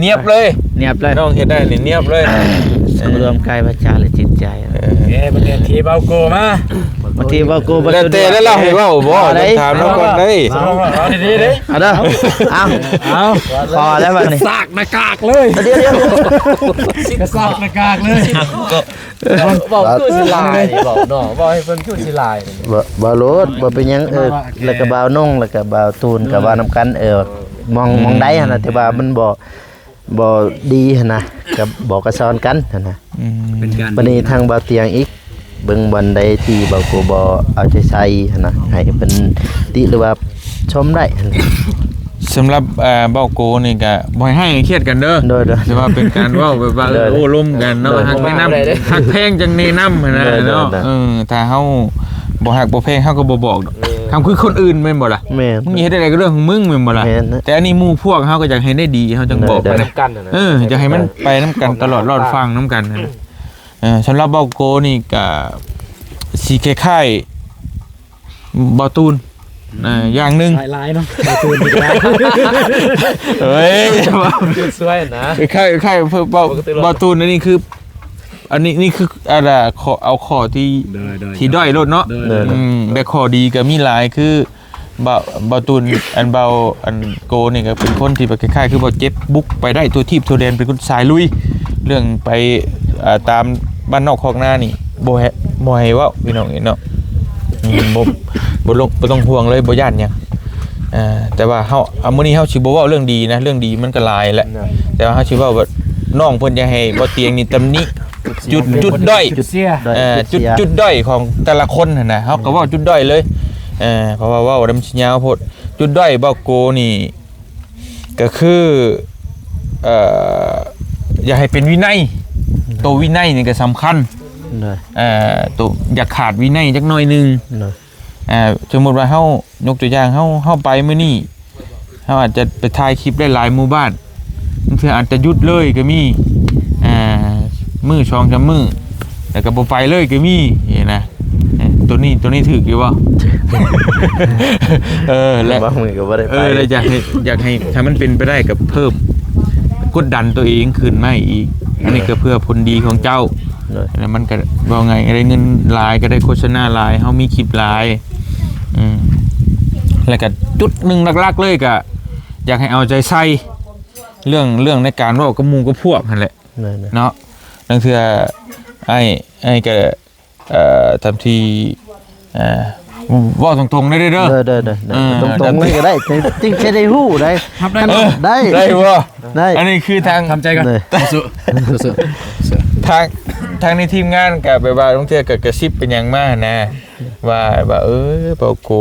ນຽບເລີຍ ນຽບເລີຍ ນ້ອງເຮັດໄດ້ນີ້ນຽບເລີຍ ເອີ ລວມກາຍວາຈາ ແລະຈິດໃຈ. ເອີ ເອີ ບັດນີ້ທີ່ເບົາໂກມາ ມາທີ່ເບົາໂກ ແລ້ວແຕ່ແລ້ວເຮົາໃຫ້ເວົ້າບໍ່? ເອົາໄດ້ ຕ້ອງຖາມລາວກ່ອນເດ້. ເອົາ ເອົາດີໆເດີ ເອົາເດີ ເອົາ ເອົາ ຂໍແລ້ວບັດນີ້ ສາກໜ້າກາກເລີຍ. ດຽວໆ ກະສາກໜ້າກາກເລີຍ. ເວົ້າຄືຊິຫຼາຍນີ້ ເວົ້າເນາະ ເວົ້າໃຫ້ເພິ່ນຄືຊິຫຼາຍນີ້. ເວົ້າ ເວົ້າໂລດ ບໍ່ເປັນຫຍັງ. ເອີ ແລ້ວກະບ່າວນົງ ແລ້ວກະບ່າວຕູນ ກະເວົ້ານຳກັນ. ເອີ ມອງ ອືມ ມອງໃດຫັ້ນນະ ທີ່ວ່າມັນບໍ່ ບໍ່ດີຫັ້ນນະ ກະບອກກະສອນກັນຫັ້ນນະ. ອືມ ເປັນການ ບັດນີ້ທາງບ່າວຕຽງອີກ ເບິ່ງບ່ອນໃດທີ່ເບົາໂກບໍ່ເອົາໃຈໃສ່ຫັ້ນນະ ໃຫ້ເພິ່ນຕິ ຫຼືວ່າຊົມໄດ້ຫັ້ນນະ. ສຳລັບ ເອີ ເບົາໂກນີ້ກະບໍ່ໃຫ້ຮ້າຍໃຫ້ຄຽດກັນເດີ. ໂດຍໆ ແຕ່ວ່າເປັນການເວົ້າແບບວ່າ ໂດຍໆ ໂອ້ລົມກັນເນາະ. ໂດຍໆ ຮັກແນະນຳ ຮັກແພງຈັ່ງແນະນຳຫັ້ນນະ ໂດຍໆ ເນາະ. ໂດຍໆ ເອີ ຖ້າເຮົາບໍ່ຮັກບໍ່ແພງ ເຮົາກະບໍ່ບອກດອກ. ເອີ ຄັນຄືຄົນອື່ນແມ່ນບໍ່ລະ? ແມ່ນ ມຶງເຮັດແນວໃດກະເລື່ອງຂອງມຶງແມ່ນບໍ່ລະ? ແມ່ນ ແຕ່ອັນນີ້ໝູ່ພວກເຮົາກະຢາກໃຫ້ໄດ້ດີ ເຮົາຈັ່ງບອກ ໄດ້ ໄດ້ນຳກັນຫັ້ນນະ. ເອີ ຢາກໃຫ້ມັນໄປນຳກັນຕະຫຼອດລອດຟັງນຳກັນຫັ້ນນະ. ເອີ ສຳລັບເບົາໂກນີ້ກະຊິຄ້າຍໆ ເບົາຕູນ ເອີ ຢ່າງໜຶ່ງ ຫຼາຍໆເນາະ ເບົາຕູນນີ້ກະ ເອີຍ ຊ່ວຍນະ ຄ້າຍໆ ເບົາ ເບົາຕູນອັນນີ້ຄື ອັນນີ້ ນີ້ຄື ອັນນ່າ ຂໍ້ ເອົາຂໍ້ທີ່ ໂດຍໆ ທີ່ດ້ອຍໂລດເນາະ. ໂດຍໆ ອືມ ແຕ່ຂໍ້ດີກະມີຫຼາຍ ຄື ເບົາ ເບົາຕູນ ອັນເບົາ ອັນໂກນີ້ກະເປັນຄົນທີ່ແບບຄ້າຍໆ ຄືເບົາເຈັບ ບຸກໄປໄດ້ທົ່ວທີບທົ່ວແດນ ເປັນຄົນສາຍລຸຍ. ເລື່ອງໄປ ເອີ ຕາມບ້ານນອກຄອກນານີ້ ບໍ່ໃຫ້ ບໍ່ໃຫ້ເວົ້າພີ່ນ້ອງເອີຍເນາະ. ອືມ ບໍ່ ບໍ່ລົງ ບໍ່ຕ້ອງຫ່ວງເລີຍ ບໍ່ຢ້ານຫຍັງ. ເອີ ແຕ່ວ່າເຮົາ ອາ ມື້ນີ້ເຮົາຊິບໍ່ເວົ້າເລື່ອງດີນະ ເລື່ອງດີມັນກະຫຼາຍແຫຼະ. ແຕ່ວ່າເຮົາຊິເວົ້າວ່າ ນ້ອງເພິ່ນຢາກໃຫ້ເບົາຕຽງນີ້ຕຳໜິ ຈຸດ ຈຸດດ້ອຍ ຈຸດເສຍ ເອີ ຈຸດ ຈຸດດ້ອຍຂອງແຕ່ລະຄົນຫັ້ນນະ ເຮົາກະເວົ້າຈຸດດ້ອຍເລີຍ. ເອີ ເພາະວ່າເວົ້າແລ້ວມັນຊິຍາວໂພດ. ຈຸດດ້ອຍເບົາໂກນີ້ກະຄື ເອີ ຢ່າໃຫ້ເປັນວິໄນ ໂຕວິໄນນີ້ກະສຳຄັນ. ໂດຍ ເອີ ໂຕ ຢ່າຂາດວິໄນຈັກໜ້ອຍໜຶ່ງ. ໂດຍ ເອີ ສົມມຸດວ່າເຮົາ ຍົກຕົວຢ່າງ ເຮົາ ເຮົາໄປມື້ນີ້ ເຮົາອາດຈະໄປຖ່າຍຄລິບໄດ້ຫຼາຍໝູ່ບ້ານ ບາງເທື່ອອາດຈະຢຸດເລີຍກະມີ ອ່າ ມື້ສອງສາມມື້ ແລ້ວກະບໍ່ໄປເລີຍກະມີ ນີ້ນະ. ເອີ ໂຕນີ້ ໂຕນີ້ຖືກຢູ່ບໍ່? ເອີ ແລະ ບາງມື້ກະບໍ່ໄດ້ໄປ. ເອີ ແລະ ຢາກໃຫ້ ຢາກໃຫ້ ຖ້າມັນເປັນໄປໄດ້ກະເພີ່ມກົດດັນໂຕເອງຂຶ້ນມາອີກ. ອັນນີ້ກະເພື່ອຜົນດີຂອງເຈົ້າ. ໂດຍ ແລ້ວມັນກະ ເວົ້າງ່າຍ ໄດ້ເງິນຫຼາຍ ກະໄດ້ໂຄສະນາຫຼາຍ ເຮົາມີຄລິບຫຼາຍ. ອືມ ແລ້ວກະຈຸດໜຶ່ງຫຼັກໆເລີຍກະ ຢາກໃຫ້ເອົາໃຈໃສ່ເລື່ອງ ເລື່ອງໃນການເວົ້າກັບໝູ່ກັບພວກຫັ້ນແຫຼະ. ໂດຍໆ ເນາະ ລາງເທື່ອອ້າຍ ອ້າຍກະ ເອີ ຕາມທີ່ ເອີ ເວົ້າຕົງໆໄດ້ເດີ. ໂດຍໆ ເອີ ຕົງໆເລີຍກະໄດ້ ຈຶ່ງ ຈຶ່ງຊິໄດ້ຮູ້ໄດ໋. ຮັບໄດ້ ໄດ້ ໄດ້ບໍ່? ໄດ້ ອັນນີ້ຄືທາງ ທຳໃຈກ່ອນ ໂດຍ ສູ້ໆ ທາງ ທາງໃນທີມງານກະແບບວ່າ ລາງເທື່ອກະກະຊິບເປັນຫຍັງມາຫັ້ນນະ ວ່າ ວ່າ ເອີ ເບົາໂກ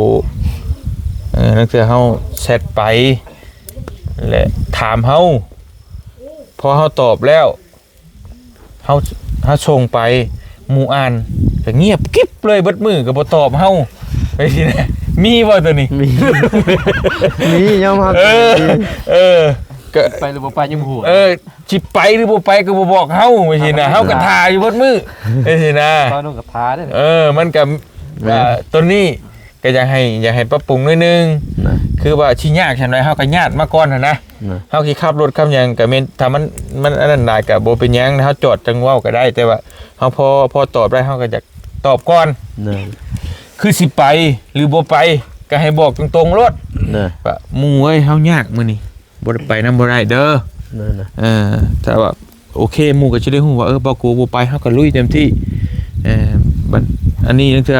ເອີ ລາງເທື່ອເຮົາແຊັດໄປ ແລະ ຖາມເຮົາ ພໍເຮົາຕອບແລ້ວ ເຮົາ ເຮົາສົ່ງໄປ ໝູ່ອ່ານກະງຽບກິບເລີຍ ເບິດມື້ກະບໍ່ຕອບເຮົາ ຈັ່ງຊີ້ນະ. ມີບໍ່ໂຕນີ້? ມີ ມີ ຍອມຮັບ. ເອີ ເອີ ກະໄປຫຼືບໍ່ໄປຍັງບໍ່ຮູ້. ເອີ ຊິໄປຫຼືບໍ່ໄປກະບໍ່ບອກເຮົາ ຈັ່ງຊີ້ນະ. ເຮົາກະຖ້າຢູ່ເບິດມື້ ຈັ່ງຊີ້ນະ. ເອີ ມັນກະ ແມ່ນ ໂຕນີ້ ກະຢາກໃຫ້ ຢາກໃຫ້ປັບປຸງໜ້ອຍໜຶ່ງ ນະ ຄືວ່າຊິຍາກສ່ຳໃດເຮົາກະຍາດມາກ່ອນຫັ້ນນະ. ນະ ເຮົາຊິຂັບລົດຂັບຫຍັງກະແມ່ນ ຖ້າມັນ ມັນອັນນັ້ນຫຼາຍກະບໍ່ເປັນຫຍັງ ເຮົາຈອດຈັ່ງເວົ້າກະໄດ້ ແຕ່ວ່າເຮົາພໍ ພໍຕອບໄດ້ເຮົາກະຢາກຕອບກ່ອນ. ນະ ຄືຊິໄປຫຼືບໍ່ໄປກະໃຫ້ບອກຕົງໆໂລດ. ນະ ວ່າ ໝູ່ເອີຍ ເຮົາຍາກມື້ນີ້ ບໍ່ໄດ້ໄປນຳບໍ່ໄດ້ເດີ. ນັ້ນນະ ເອີ ຖ້າວ່າໂອເຄ ໝູ່ກະຊິໄດ້ຮູ້ວ່າ ເອີ ເບົາໂກບໍ່ໄປ ເຮົາກະລຸຍເຕັມທີ່. ເອີ ບັດ ອັນນີ້ລາງເທື່ອ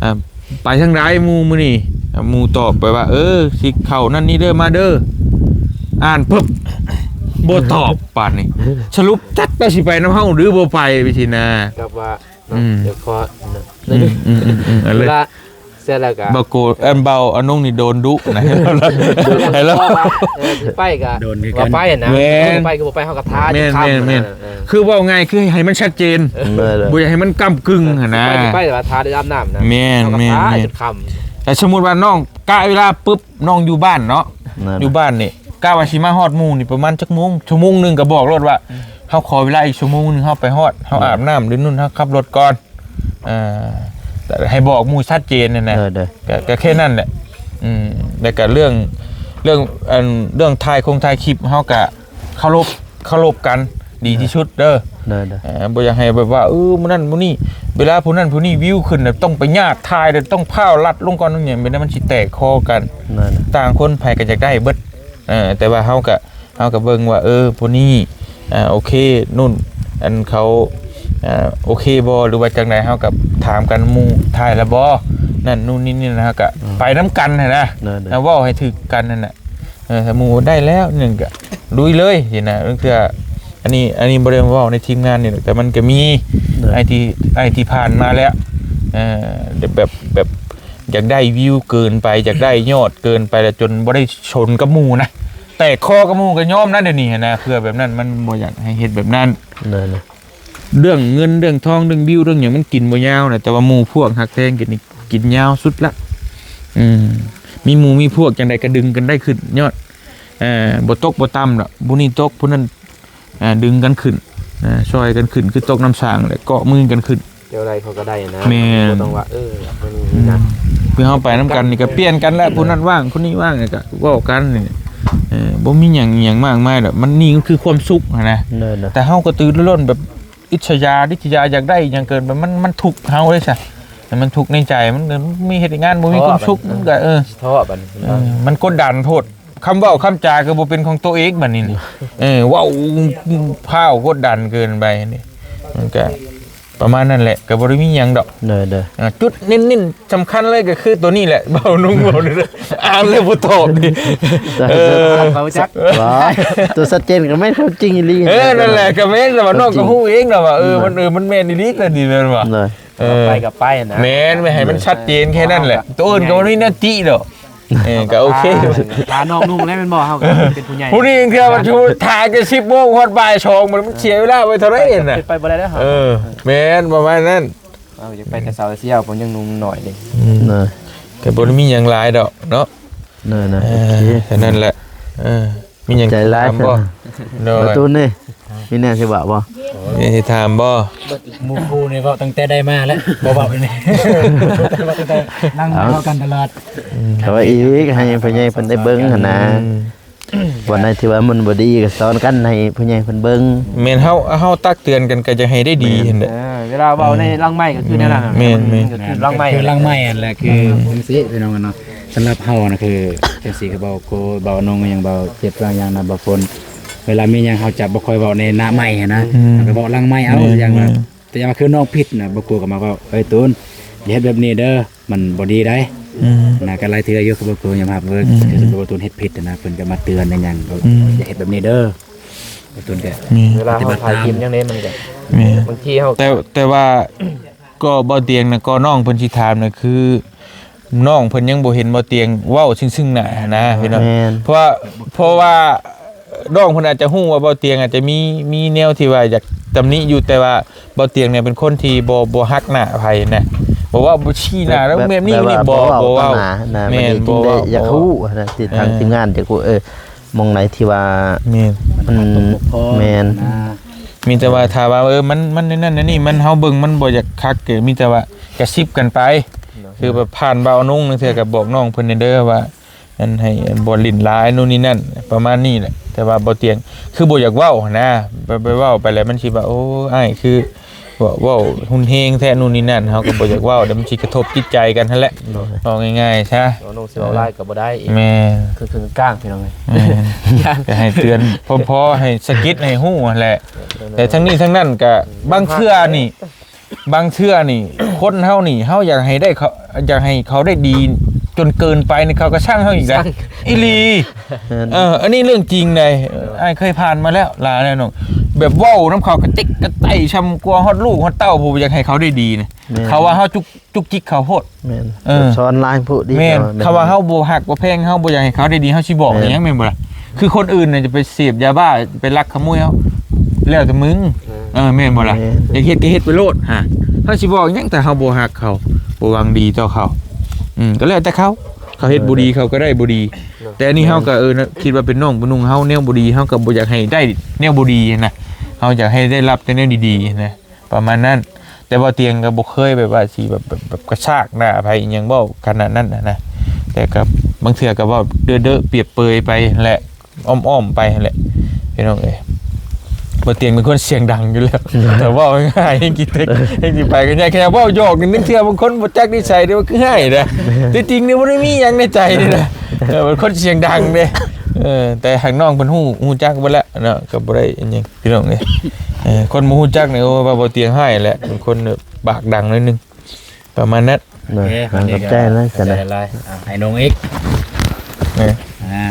ອ່າ ໄປທາງໃດໝູ່ມື້ນີ້ ອ່າ ໝູ່ຕອບໄປວ່າ ເອີ ຊິເຂົ້ານັ້ນນີ້ເດີ ມາເດີ ອ່ານປຶບ ບໍ່ຕອບ ບາດນີ້ ສະຫຼຸບຈັກວ່າຊິໄປນຳເຮົາຫຼືບໍ່ໄປ ຈັ່ງຊີ້ນະ. ກັບວ່າ ອືມ ດຽວຂໍ ອືມ ອືມ ອືມ ເອີ ເວລາ ເສັດແລ້ວກະ ເບົາໂກ ອັນເບົາອານົງນີ້ໂດນດຸນະ ໃຫ້ລາວ ເອີ ຊິໄປກະ ໂດນຄືກັນ ວ່າໄປຫັ້ນນະ. ແມ່ນ ໄປກະບໍ່ໄປ ເຮົາກະຖ້າ ແມ່ນ ຢູ່ຄ່ຳ ແມ່ນ ແມ່ນ ເອີ ເອີ ຄືເວົ້າງ່າຍ ຄືໃຫ້ມັນຊັດເຈນ ເອີ ບໍ່ຢາກໃຫ້ມັນກ້ຳກຶ່ງຫັ້ນນະ. ຊິໄປ ຊິໄປ ແຕ່ວ່າຖ້າໄດ້ອາບນ້ຳນະ. ແມ່ນ ເຮົາກະ ແມ່ນ ຖ້າ ແມ່ນ ຈົນຄ່ຳ. ແຕ່ສົມມຸດວ່ານ້ອງກະເວລາປຶບ ນ້ອງຢູ່ບ້ານເນາະ ນັ້ນນະ ຢູ່ບ້ານນີ້ ກະວ່າຊິມາຮອດໝູ່ນີ້ປະມານຈັກໂມງ? ຊົ່ວໂມງໜຶ່ງກະບອກໂລດວ່າ ອືມ ເຮົາຂໍເວລາອີກຊົ່ວໂມງໜຶ່ງ ເຮົາໄປຮອດ ເຮົາ ແມ່ນ ອາບນ້ຳ ຫຼື ນຸ່ນ ເຮົາຂັບລົດກ່ອນ. ເອີ ໃຫ້ບອກໝູ່ຊັດເຈນຫັ້ນນະ. ໂດຍໆ ກະ ກະແຄ່ນັ້ນແຫຼະ. ອືມ ແລ້ວກະເລື່ອງ ເລື່ອງ ອັນ ເລື່ອງຖ່າຍຄົງຖ່າຍຄລິບ ເຮົາກະເຄົາລົບ ເຄົາລົບກັນດີທີ່ສຸດເດີ. ໂດຍໆ ເອີ ບໍ່ຢາກໃຫ້ແບບວ່າ ເອີ ມື້ນັ້ນມື້ນີ້ ເວລາຜູ້ນັ້ນຜູ້ນີ້ວິວຂຶ້ນ ຕ້ອງໄປຍາກຖ່າຍ ຕ້ອງພ້າວລັດລົງກ່ອນ ແບບນັ້ນມັນຊິແຕກຄໍກັນ. ໂດຍໆ ຕ່າງຄົນໃຜກໍຢາກໄດ້ເບິດ ເອີ ແຕ່ວ່າເຮົາກໍ ເຮົາກໍເບິ່ງວ່າ ເອີ ຜູ້ນີ້ ອ່າ ໂອເຄ ນຸ່ນ ອັນເຂົາ ອ່າ ໂອເຄບໍ່ ຫຼືວ່າຈັ່ງໃດ ເຮົາກໍຖາມກັນ ໝູ່ຖ່າຍແລ້ວບໍ່ ນັ້ນ ນູ່ນນີ້ນີ້ ເຮົາກໍ ອືມ ໄປນຳກັນຫັ້ນນະ ໂດຍໆ ເວົ້າໃຫ້ຖືກກັນຫັ້ນນະ. ເອີ ຖ້າໝູ່ໄດ້ແລ້ວໜຶ່ງກໍລຸຍເລີຍຊີ້ນະ. ລາງເທື່ອ ອັນນີ້ ອັນນີ້ບໍ່ໄດ້ເວົ້າໃນທີມງານນີ້ດອກ ແຕ່ມັນກໍມີ ໂດຍ ໄອ້ທີ່ ໄອ້ທີ່ຜ່ານມາແລ້ວ ເອີ ແບບ ແບບຢາກໄດ້ວິວເກີນໄປ ຢາກໄດ້ຍອດເກີນໄປ ແລ້ວຈົນບໍ່ໄດ້ຊົນກັບໝູ່ນະ ແຕກຄໍກັບໝູ່ກໍຍອມນະ ດຽວນີ້ຫັ້ນນະ. ເພື່ອແບບນັ້ນ ມັນບໍ່ຢາກໃຫ້ເຮັດແບບນັ້ນ. ໂດຍໆ ເລື່ອງເງິນ ເລື່ອງທອງ ເລື່ອງວິວ ເລື່ອງຫຍັງ ມັນກິນບໍ່ຍາວນະ ແຕ່ວ່າໝູ່ພວກຮັກແພງກັນນີ້ກິນຍາວສຸດລະ. ອືມ ມີໝູ່ມີພວກຈັ່ງໃດກໍດຶງກັນໄດ້ຂຶ້ນຍອດ ເອີ ບໍ່ຕົກບໍ່ຕ່ຳດອກ ຜູ້ນີ້ຕົກຜູ້ນັ້ນ ອ່າ ດຶງກັນຂຶ້ນ ອ່າ ຊ່ອຍກັນຂຶ້ນ ຄືຕົກນ້ຳສ້າງແຫຼະ ເກາະມືກັນຂຶ້ນ. ແນວໃດເຂົາກໍໄດ້ນະ ແມ່ນ ບໍ່ຕ້ອງວ່າ ເອີ ມັນ ອືມ ນັ້ນ ຄືເຮົາໄປນຳກັນນີ້ກໍປ່ຽນກັນແຫຼະ ຜູ້ນັ້ນວ່າງ ຜູ້ນີ້ວ່າງ ກໍເວົ້າກັນນີ້ ເອີ ບໍ່ມີຫຍັງ ຫຍັງມາກມາຍດອກ. ມັນ ນີ້ມັນຄືຄວາມສຸກຫັ້ນນະ. ໂດຍໆ ແຕ່ເຮົາກໍຕື່ນລົນແບບ ອິດສະຢາ ລິດສະຢາ ຢາກໄດ້ຫຍັງເກີນໄປ ມັນ ມັນທຸກເຮົາເດ້ຊະ ມັນທຸກໃນໃຈ ມັນ ມັນມີເຮັດງານບໍ່ມີຄວາມສຸກ ມັນກໍ ເອີ ເອີ ມັນກົດດັນໂພດ ຄຳເວົ້າຄຳຈາກໍບໍ່ເປັນຂອງໂຕເອງບັດນີ້ ເອີ ເວົ້າພ້າວກົດດັນເກີນໄປນີ້ ມັນກໍປະມານນັ້ນແຫຼະ ກໍບໍ່ໄດ້ມີຫຍັງດອກ. ໂດຍໆ ອ່າ ຈຸດເນັ້ນໆ ສຳຄັນເລີຍກໍຄືໂຕນີ້ແຫຼະ ເວົ້ານຸ່ງເວົ້ານີ້ ອ່ານແລ້ວບໍ່ຕອບນີ້ ເອີ ເຂົາຈັກ ວ່າ ຕົວຊັດເຈນກໍແມ່ນຄວາມຈິງອີ່ຫຼີ. ເອີ ນັ້ນແຫຼະ ກໍແມ່ນ ແຕ່ວ່ານ້ອງກໍຮູ້ເອງນະວ່າ ເອີ ມັນ ເອີ ມັນແມ່ນອີ່ຫຼີແຕ່ນີ້ແມ່ນບໍ່? ໂດຍ ເອີ ໄປກໍໄປນະ ແມ່ນ ໄວ້ໃຫ້ມັນຊັດເຈນແຄ່ນັ້ນແຫຼະ ໂຕອື່ນກໍບໍ່ມີແນວຕິດອກ. ເອີ ກໍໂອເຄ ຖ້ານ້ອງນຸ່ງແລ້ວແມ່ນບໍ່? ເຮົາກໍເປັນຜູ້ໃຫຍ່ ຜູ້ນີ້ເທື່ອວ່າຖ້າແຕ່ສິບໂມງຮອດບ່າຍສອງ ມັນເສຍເວລາໄປເທົ່າໃດນະ ເປັນໄປບໍ່ໄດ້ແລ້ວ. ເອີ ແມ່ນ ປະມານນັ້ນ ເຮົາຢາກໄປແຕ່ເຊົ້າແຕ່ຊຽວ ເພາະຍັງໜຸ່ມໜ້ອຍເດ້. ອືມ ກໍບໍ່ໄດ້ມີຫຍັງຫຼາຍດອກເນາະ. ນັ້ນນະ ເອີ ໂອເຄ ແຄ່ນັ້ນແຫຼະ. ເອີ ມີຫຍັງ ໃຈຫຼາຍ ຖາມບໍ່? ໂດຍ ປະຕູນນີ້ ມີແນວຊິເວົ້າບໍ່? ມີຊິຖາມບໍ່? ໝູ່ຄູ່ນີ້ເວົ້າຕັ້ງແຕ່ໄດ້ມາແລ້ວ ບໍ່ເວົ້ານີ້ ນັ່ງເວົ້າກັນຕະຫຼອດ. ອືມ ເຂົາວ່າອີກ ໃຫ້ຜູ້ໃຫຍ່ເພິ່ນໄດ້ເບິ່ງຫັ້ນນະ. ອືມ ບ່ອນໃດທີ່ວ່າມັນບໍ່ດີກໍສອນກັນໃຫ້ຜູ້ໃຫຍ່ເພິ່ນເບິ່ງ. ແມ່ນ ເຮົາ ເຮົາຕັກເຕືອນກັນກໍຈະໃຫ້ໄດ້ດີຫັ້ນແຫຼະ. ເອີ ເວລາເວົ້າໃນຫຼັງໄມກໍຄືແນວນັ້ນ. ແມ່ນໆ ກໍຄືຫຼັງໄມ ຄືຫຼັງໄມຫັ້ນແຫຼະ ຄື ອືມ ຈັ່ງຊີ້ພີ່ນ້ອງເນາະ. ສຳລັບເຮົານະ ຄືຈັ່ງຊີ້ ຄືເວົ້າ ຄືເວົ້ານ້ອງຫຍັງ ເວົ້າເຈັບຫຍັງນະ ເວົ້າຄົນ ເວລາມີຫຍັງເຮົາຈະບໍ່ຄ່ອຍເວົ້າໃນໜ້າໄມຫັ້ນນະ. ອືມ ເຮົາກໍເວົ້າຫຼັງໄມເອົາ. ແມ່ນໆ ຢ່າງວ່າ ແຕ່ວ່າຄືນ້ອງຜິດນະ ບໍ່ກົວກໍມາເວົ້າ ເອີຍ ຕູນ ຢ່າເຮັດແບບນີ້ເດີ ມັນບໍ່ດີໄດ໋. ອືມ ນະ ກໍຫຼາຍເທື່ອຢູ່ ຄືບໍ່ກົວຍອມຮັບເວີ້ຍ ອືມ ຄືບໍ່ຕູນເຮັດຜິດນະ ເພິ່ນກໍມາເຕືອນຫຍັງ ອືມ ຢ່າເຮັດແບບນີ້ເດີ. ບໍ່ຕູນກໍ ແມ່ນ ເວລາເຮົາຖ່າຍຄລິບຫຍັງເດ້ ມັນກໍ ແມ່ນ ບາງທີເຮົາ ແຕ່ ແຕ່ວ່າ ກໍບໍ່ຕຽງນະ ກໍນ້ອງເພິ່ນຊິຖາມນະ ຄື ນ້ອງເພິ່ນຍັງບໍ່ເຫັນບໍ່ຕຽງເວົ້າເຊິ່ງໆໜ້ານະ ພີ່ນ້ອງ. ແມ່ນ ເພາະວ່າ ເພາະວ່ານ້ອງເພິ່ນອາດຈະຮູ້ວ່າບໍ່ຕຽງອາດຈະມີ ມີແນວທີ່ວ່າຢາກຕຳໜິຢູ່ ແຕ່ວ່າບໍ່ຕຽງນີ້ເປັນຄົນທີ່ບໍ່ ບໍ່ຮັກໜ້າໃຜນະ ບໍ່ເວົ້າ ບໍ່ຊີ້ໜ້າແລ້ວແບບ ແບບນີ້ ແບບນີ້ ບໍ່ ບໍ່ເວົ້າ. ແມ່ນ ບໍ່ເວົ້າ ຢາກຮູ້ນະ ທີ່ທາງ ເອີ ທີມງານຢາກຮູ້ ເອີ ໝ່ອງໃດທີ່ວ່າ ແມ່ນ ມັນ ມັນ ແມ່ນ ມີແຕ່ວ່າຖ້າວ່າ ເອີ ມັນ ມັນນັ້ນນັ້ນນີ້ ມັນ ເຮົາເບິ່ງມັນບໍ່ຢາກຄັກ ກໍມີແຕ່ວ່າກະຊິບກັນໄປ. ຄືແບບຜ່ານບ່າວນຸ່ງ ລາງເທື່ອກໍບອກນ້ອງເພິ່ນແດ່ເດີວ່າ ອັນໃຫ້ ອັນບໍ່ຫຼິ້ນຫຼາຍໂນ່ນນີ້ນັ້ນ ປະມານນີ້ແຫຼະ. ແຕ່ວ່າບໍ່ຕຽງ ຄືບໍ່ຢາກເວົ້າຫັ້ນນະ ໄປ ໄປເວົ້າໄປແລ້ວມັນຊິວ່າ ໂອ້ ອ້າຍຄື ເວົ້າ ເວົ້າຮຸນແຮງແທ້ໂນ່ນນີ້ນັ້ນ ເຮົາກໍບໍ່ຢາກເວົ້າ ດຽວມັນຊິກະທົບຈິດໃຈກັນຫັ້ນແຫຼະ. ໂດຍ ເວົ້າງ່າຍໆຊະ ນ້ອງຊິເວົ້າຫຼາຍກໍບໍ່ໄດ້ອີກ. ແມ່ນ ຄື ຄືກາງ ພີ່ນ້ອງເອີຍ. ແມ່ນ ກໍໃຫ້ເຕືອນພໍໆ ໃຫ້ສະກິດໃຫ້ຮູ້ຫັ້ນແຫຼະ. ແຕ່ທັງນີ້ທັງນັ້ນກໍບາງເທື່ອນີ້ ບາງເທື່ອນີ້ ຄົນເຮົານີ້ ເຮົາຢາກໃຫ້ໄດ້ເຂົາ ຢາກໃຫ້ເຂົາໄດ້ດີຈົນເກີນໄປນີ້ ເຂົາກໍຊັງເຮົາອີກນະ. ອີ່ຫຼີ ແມ່ນ ເອີ ອັນນີ້ເລື່ອງຈິງໃດ໋. ເອີ ອ້າຍເຄີຍຜ່ານມາແລ້ວຫຼາຍແລ້ວນ້ອງ ແບບເວົ້ານຳເຂົາກະຕິກກະໄຕ ຊ່ຳກວ່າຮອດລູກຮອດເຕົ້າ ຜູ້ຢາກໃຫ້ເຂົາໄດ້ດີນະ. ແມ່ນ ເຂົາວ່າເຮົາຈຸກ ຈຸກຈິກເຂົາໂພດ. ແມ່ນ ເອີ ສອນຫຼາຍໂພດດີ. ແມ່ນ ເຂົາວ່າເຮົາບໍ່ຮັກບໍ່ແພງ ເຮົາບໍ່ຢາກໃຫ້ເຂົາໄດ້ດີ ເຮົາຊິບອກ ແມ່ນ ອີ່ຫຍັງແມ່ນບໍ່ລະ? ຄືຄົນອື່ນນະຈະໄປເສບຢາບ້າ ໄປລັກຂະໂມຍເຮົາ ແລ້ວແຕ່ມຶງ. ເອີ ແມ່ນບໍ່ລະ? ແມ່ນ ຢາກເຮັດກໍເຮັດໄປໂລດຫາ ເຮົາຊິບອກຫຍັງ ຖ້າເຮົາບໍ່ຮັກເຂົາ ບໍ່ຫວັງດີຕໍ່ເຂົາ. ອືມ ກໍແລ້ວແຕ່ເຂົາ ເຂົາເຮັດບໍ່ດີ ເອີ ເຂົາກໍໄດ້ບໍ່ດີ. ແຕ່ອັນນີ້ເຮົາກໍ ເອີ ຄິດວ່າເປັນນ້ອງເປັນນຸ່ງເຮົາ ແນວບໍ່ດີເຮົາກໍບໍ່ຢາກໃຫ້ໄດ້ແນວບໍ່ດີນະ ເຮົາຢາກໃຫ້ໄດ້ຮັບແຕ່ແນວດີໆນະ ປະມານນັ້ນ. ແຕ່ບໍ່ຕຽງກໍບໍ່ເຄີຍແບບວ່າຊິແບບ ແບບ ແບບກະຊາກໜ້າໃຜອີ່ຫຍັງ ເວົ້າຂະໜາດນັ້ນນະ ແຕ່ກໍບາງເທື່ອກໍເວົ້າເດີໆ ປຽບເປີຍໄປຫັ້ນແຫຼະ ອ້ອມໆໄປຫັ້ນແຫຼະ ພີ່ນ້ອງເອີຍ. ບໍ່ຕຽງເປັນຄົນສຽງດັງຢູ່ແລ້ວ ແຕ່ເວົ້າງ່າຍໆ ແຮງຂີ້ເຕັກ ແຮງຊິໄປກັນຍາກ ຂະໜາດເວົ້າຫຍອກນີ້ ລາງເທື່ອບາງຄົນບໍ່ຈັກນິໄສເດ້ວ່າຄືຮ້າຍນະ ທີ່ຈິງນີ້ບໍ່ໄດ້ມີຫຍັງໃນໃຈນີ້ນະ ເອີ ເປັນຄົນສຽງດັງເດ້ ເອີ ແຕ່ຫາກນ້ອງເພິ່ນຮູ້ ຮູ້ຈັກເບິດແລ້ວເນາະ ກໍບໍ່ໄດ້ຫຍັງ ພີ່ນ້ອງເອີຍ ເອີ ຄົນບໍ່ຮູ້ຈັກນີ້ ໂອ້ ວ່າບໍ່ຕຽງຮ້າຍແຫຼະ ເປັນຄົນແບບປາກດັງໜ້ອຍໜຶ່ງ ປະມານນັ້ນ ໂດຍ ໂອເຄ ຂອບໃຈຫຼາຍ ຂອບໃຈຫຼາຍ ອ່າ ໃຫ້ນ້ອງອີກ ເອີ ອ່າ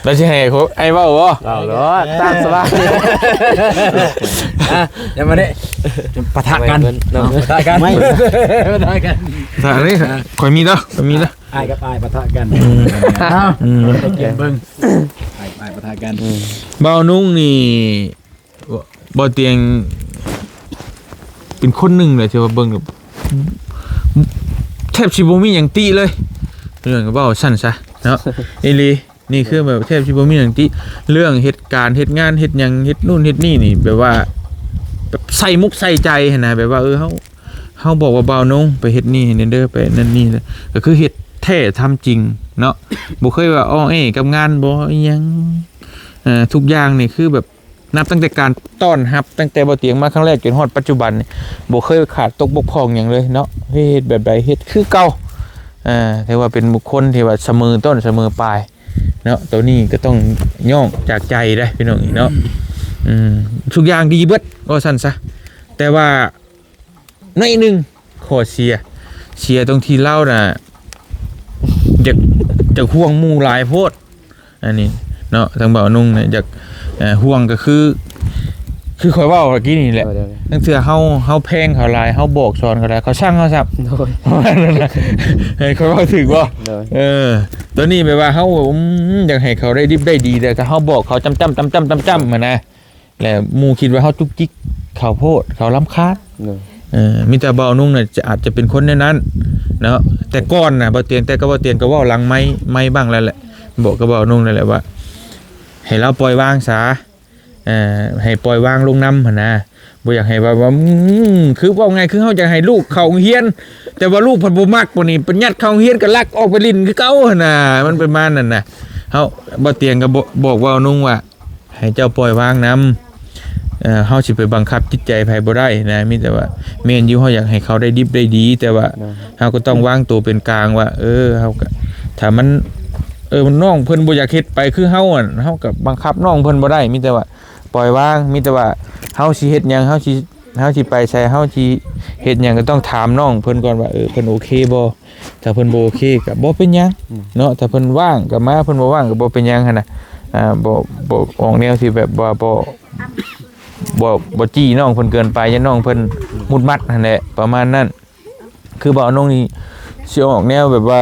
ແລ້ວຊິໃຫ້ອ້າຍເວົ້າບໍ່? ເວົ້າໂລດ ຕາມສະບາຍ ອ່າ ດຽວມານີ້ ປະທະກັນ ເນາະ ປະທະກັນ ປະທະກັນ ຖ້ານີ້ ອ່າ ຂ້ອຍມີເດີ ຂ້ອຍມີເດີ ອ້າຍກັບອ້າຍປະທະກັນ ອືມ ເອົາ ອືມ ໄປກຽມເບິ່ງ ອ້າຍ ອ້າຍປະທະກັນ ອືມ ບ່າວນຸ່ງນີ້ ບ່າວຕຽງເປັນຄົນໜຶ່ງແຫຼະທີ່ວ່າເບິ່ງແບບ ແທບຊິບໍ່ມີຫຍັງຕິເລີຍ ເລື່ອງເວົ້າຊັ້ນຊະເນາະ ອີ່ຫຼີ ນີ້ຄືແບບແທບຊິບໍ່ມີຫຍັງຕິ ເລື່ອງເຮັດການເຮັດງານເຮັດຫຍັງ ເຮັດນູ້ນເຮັດນີ້ນີ້ ແບບວ່າ ແບບໃສ່ມຸກໃສ່ໃຈຫັ້ນນະ ແບບວ່າ ເອີ ເຮົາ ເຮົາບອກວ່າ ບ່າວນຸ່ງ ໄປເຮັດນີ້ໃຫ້ແດ່ເດີ ໄປນັ້ນນີ້ ກໍຄືເຮັດແທ້ທຳຈິງເນາະ ບໍ່ເຄີຍວ່າ ອໍ້ແອ້ກັບງານບໍ່ ອີ່ຫຍັງ ເອີ ທຸກຢ່າງນີ້ຄືແບບ ນັບຕັ້ງແຕ່ການຕ້ອນຮັບ ຕັ້ງແຕ່ບ່າວຕຽງມາຄັ້ງແລກຈົນຮອດປັດຈຸບັນນີ້ ບໍ່ເຄີຍຂາດຕົກບົກຜ່ອງຫຍັງເລີຍເນາະ ເຮັດແບບໃດເຮັດຄືເກົ່າ ອ່າ ຖືວ່າເປັນບຸກຄົນທີ່ວ່າສະເໝີຕົ້ນສະເໝີປາຍເນາະ ໂຕນີ້ກໍຕ້ອງຍ້ອງຈາກໃຈເດ້ພີ່ນ້ອງເນາະ ອືມ ທຸກຢ່າງດີເບິດ ເວົ້າຊັ້ນຊະ ແຕ່ວ່າ ໜ້ອຍໜຶ່ງ ຂໍ້ເສຍ ເສຍຕົງທີ່ລາວນະ ຢາກ ຢາກຫ່ວງໝູ່ຫຼາຍໂພດ ອັນນີ້ເນາະ ທາງບ່າວນຸ່ງນະ ຢາກ ເອີ ຫ່ວງກໍຄື ຄືຂ້ອຍເວົ້າຕະກີ້ນີ້ແຫຼະ ໂດຍໆ ລາງເທື່ອເຮົາ ເຮົາແພງເຂົາຫຼາຍ ເຮົາບອກສອນເຂົາຫຼາຍ ເຂົາຊັງເຮົາຊ້ຳ ໂດຍ ເອີ ຂ້ອຍເວົ້າຖືກບໍ່? ໂດຍ ເອີ ໂຕນີ້ແບບວ່າເຮົາ ອືມ ຢາກໃຫ້ເຂົາໄດ້ດິບໄດ້ດີ ແຕ່ຖ້າເຮົາບອກເຂົາຈ້ຳໆ ຈ້ຳໆ ຈ້ຳໆ ຫັ້ນນະ ແລະໝູ່ຄິດວ່າເຮົາຈຸກຈິກເຂົາໂພດ ເຂົາລຳຄານ ໂດຍ ເອີ ມີແຕ່ບ່າວນຸ່ງນະ ຈະ ອາດຈະເປັນຄົນແນວນັ້ນເນາະ ແຕ່ກ່ອນນະ ບ່າວຕຽງ ແຕ່ກໍບ່າວຕຽງກໍເວົ້າຫຼັງໄມ ໄມບ້າງແລ້ວແຫຼະ ບອກກັບບ່າວນຸ່ງນັ້ນແຫຼະວ່າ ໃຫ້ລາວປ່ອຍວາງຊະ ເອີ ໃຫ້ປ່ອຍວາງລົງນຳຫັ້ນນະ ບໍ່ຢາກໃຫ້ວ່າ ວ່າ ອືມ ຄືເວົ້າງ່າຍ ຄືເຮົາຢາກໃຫ້ລູກເຂົ້າໂຮງຮຽນ ແຕ່ວ່າລູກເພິ່ນບໍ່ມັກ ບາດນີ້ໄປຍັດເຂົ້າໂຮງຮຽນກໍລັກອອກໄປຫຼິ້ນຄືເກົ່າຫັ້ນນະ ມັນປະມານນັ້ນນະ ເຮົາ ບ່າວຕຽງກໍບອກ ບອກບ່າວນຸ່ງວ່າ ໃຫ້ເຈົ້າປ່ອຍວາງນຳ ເອີ ເຮົາຊິໄປບັງຄັບຈິດໃຈໃຜບໍ່ໄດ້ນະ ມີແຕ່ວ່າ ແມ່ນຢູ່ ເຮົາຢາກໃຫ້ເຂົາໄດ້ດິບໄດ້ດີ ແຕ່ວ່າ ໂດຍ ເຮົາກໍຕ້ອງວາງໂຕເປັນກາງວ່າ ເອີ ເຮົາກໍ ຖ້າມັນ ເອີ ນ້ອງເພິ່ນບໍ່ຢາກເຮັດໄປຄືເຮົາຫັ້ນ ເຮົາກໍບັງຄັບນ້ອງເພິ່ນບໍ່ໄດ້ ມີແຕ່ວ່າປ່ອຍວາງ ມີແຕ່ວ່າເຮົາຊິເຮັດຫຍັງ ເຮົາຊິ ເຮົາຊິໄປໃສ ເຮົາຊິເຮັດຫຍັງ ກໍຕ້ອງຖາມນ້ອງເພິ່ນກ່ອນວ່າ ເອີ ເພິ່ນໂອເຄບໍ່? ຖ້າເພິ່ນບໍ່ໂອເຄກໍບໍ່ເປັນຫຍັງ ອືມ ເນາະ ຖ້າເພິ່ນວ່າງກໍມາ ເພິ່ນບໍ່ວ່າງກໍບໍ່ເປັນຫຍັງຫັ້ນນະ ອ່າ ບໍ່ ບໍ່ອອກແນວທີ່ແບບວ່າບໍ່ ບໍ່ ບໍ່ຈີ້ນ້ອງເພິ່ນເກີນໄປ ຢ້ານນ້ອງເພິ່ນມຸດມັດຫັ້ນແຫຼະ ປະມານນັ້ນ ຄືບ່າວນົງນີ້ຊິອອກແນວແບບວ່າ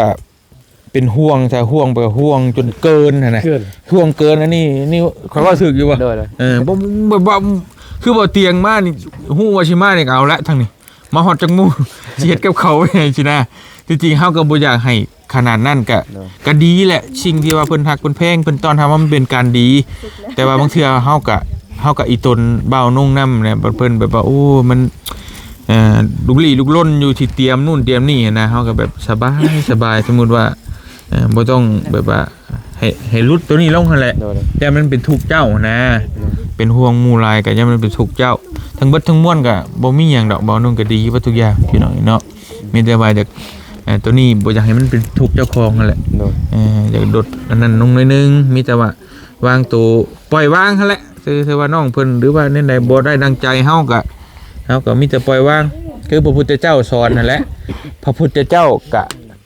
ເປັນຫ່ວງ ຖ້າຫ່ວງໄປຫ່ວງຈົນເກີນຫັ້ນນະ ເກີນ ຫ່ວງເກີນ ອັນນີ້ ນີ້ຂ້ອຍເວົ້າຖືກຢູ່ບໍ່? ໂດຍໆ ເອີ ບໍ່ ແບບວ່າ ຄືບໍ່ຕຽງມານີ້ ຮູ້ວ່າຊິມານີ້ກໍເອົາລະ ທາງນີ້ ມາຮອດຈັກໂມງ ຊິເຮັດກັບເຂົາຫຍັງຊີ້ນະ ທີ່ຈິງເຮົາກໍບໍ່ຢາກໃຫ້ຂະໜາດນັ້ນ ກະ ໂດຍ ກະດີແຫຼະ ສິ່ງທີ່ວ່າເພິ່ນຮັກເພິ່ນແພງ ເພິ່ນຕ້ອນຮັບເຮົາ ມັນເປັນການດີ ແຕ່ວ່າບາງເທື່ອເຮົາກະ ເຮົາກະອີຕົນບ່າວນົງນຳແຫຼະ ເພິ່ນແບບວ່າ ໂອ້ ມັນ ເອີ ລຸກລີ້ລຸກລົນຢູ່ ທີ່ຕຽມນູ້ນຕຽມນີ້ຫັ້ນນະ ເຮົາກໍແບບສະບາຍ ສະບາຍ ສົມມຸດວ່າ ເອີ ບໍ່ຕ້ອງແບບວ່າ ໃຫ້ ໃຫ້ຫຼຸດໂຕນີ້ລົງຫັ້ນແຫຼະ ໂດຍ ຢ້ານມັນເປັນທຸກເຈົ້າຫັ້ນນະ ໂດຍ ເປັນຫ່ວງໝູ່ຫຼາຍກໍຢ້ານມັນເປັນທຸກເຈົ້າ ທັງເບິດທັງມວນກໍບໍ່ມີຫຍັງດອກ ບ່າວນົງກໍດີເບິດທຸກຢ່າງ ພີ່ນ້ອງເນາະ ມີແຕ່ວ່າຢາກ ເອີ ໂຕນີ້ບໍ່ຢາກໃຫ້ມັນເປັນທຸກເຈົ້າຂອງຫັ້ນແຫຼະ ໂດຍ ເອີ ຢາກຫຼຸດອັນນັ້ນລົງໜ້ອຍໜຶ່ງ ມີແຕ່ວ່າວາງໂຕ ປ່ອຍວາງຫັ້ນແຫຼະ ຄື ຄືວ່ານ້ອງເພິ່ນ ຫຼືວ່າແນວໃດບໍ່ໄດ້ດັ່ງໃຈເຮົາກໍ ເຮົາກໍມີແຕ່ປ່ອຍວາງ ຄືພະພຸດທະເຈົ້າສອນຫັ້ນແຫຼະ ພະພຸດທະເຈົ້າກໍ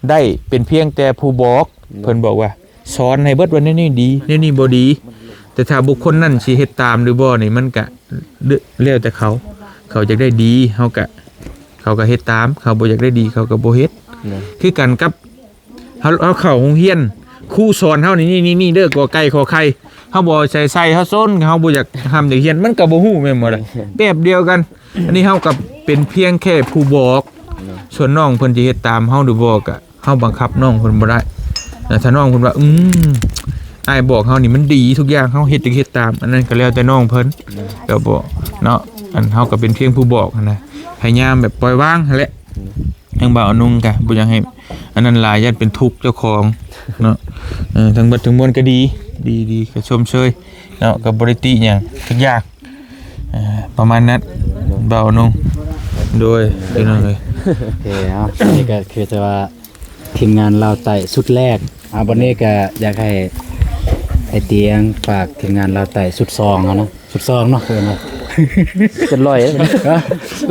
ໄດ້ເປັນພຽງແຕ່ຜູ້ບອກ ໂດຍ ເພິ່ນບອກວ່າ ສອນໃຫ້ເບິດວ່າແນວນີ້ດີ ແນວນີ້ບໍ່ດີ ແຕ່ຖ້າບຸກຄົນນັ້ນຊິເຮັດຕາມຫຼືບໍ່ນີ້ ມັນກະແລ້ວແຕ່ເຂົາ ເຂົາຢາກໄດ້ດີ ເຮົາກະ ເຂົາກະເຮັດຕາມ ເຂົາບໍ່ຢາກໄດ້ດີ ເຂົາກະບໍ່ເຮັດ ແມ່ນ ຄືກັນກັບ ເຮົາ ເຮົາເຂົ້າໂຮງຮຽນ ຄູສອນເຮົານີ້ ນີ້ ນີ້ ນີ້ເດີ ກ ໄກ່ ຂ ໄຂ່ ເຮົາບໍ່ເອົາໃຈໃສ່ ເຮົາຊົນ ເຮົາບໍ່ຢາກຮ່ຳຢາກຮຽນ ມັນກະບໍ່ຮູ້ແມ່ນບໍ່ລະ ແມ່ນ ແບບດຽວກັນ ອັນນີ້ເຮົາກະເປັນພຽງແຄ່ຜູ້ບອກ ແມ່ນ ສ່ວນນ້ອງເພິ່ນຊິເຮັດຕາມເຮົາຫຼືບໍ່ກະ ເຮົາບັງຄັບນ້ອງເພິ່ນບໍ່ໄດ້ ແລະ ຖ້ານ້ອງເພິ່ນວ່າ ອືມ ອ້າຍບອກເຮົານີ້ມັນດີທຸກຢ່າງ ເຮົາເຮັດ ເຮັດຕາມ ອັນນັ້ນກໍແລ້ວແຕ່ນ້ອງເພິ່ນ ແມ່ນ ກໍບໍ່ເນາະ ອັນເຮົາກໍເປັນພຽງຜູ້ບອກຫັ້ນນະ ພະຍາຍາມແບບປ່ອຍວາງຫັ້ນແຫຼະ ແມ່ນ ທາງບ່າວນຸ່ງກໍບໍ່ຢາກໃຫ້ອັນນັ້ນຫຼາຍ ຢ້ານເປັນທຸກເຈົ້າຂອງເນາະ ເອີ ທັງເບິດທັງມວນກໍດີ ດີ ດີ ກໍຊົມເຊີຍເນາະ ກໍບໍ່ໄດ້ຕິຫຍັງຈັກຢ່າງ ອ່າ ປະມານນັ້ນ ໂດຍ ເບົາໜຶ່ງ ໂດຍ ພີ່ນ້ອງເອີຍ ໂອເຄ ເອົາ ນີ້ກໍຄືແຕ່ວ່າທີມງານລາວໃຕ້ຊຸດແລກ ອ່າ ບັດນີ້ກໍຢາກໃຫ້ ໃຫ້ຕຽງຝາກທີມງານລາວໃຕ້ຊຸດສອງເຮົານະ ຊຸດສອງເນາະ ຄືນະ ເປັນຮ້ອຍ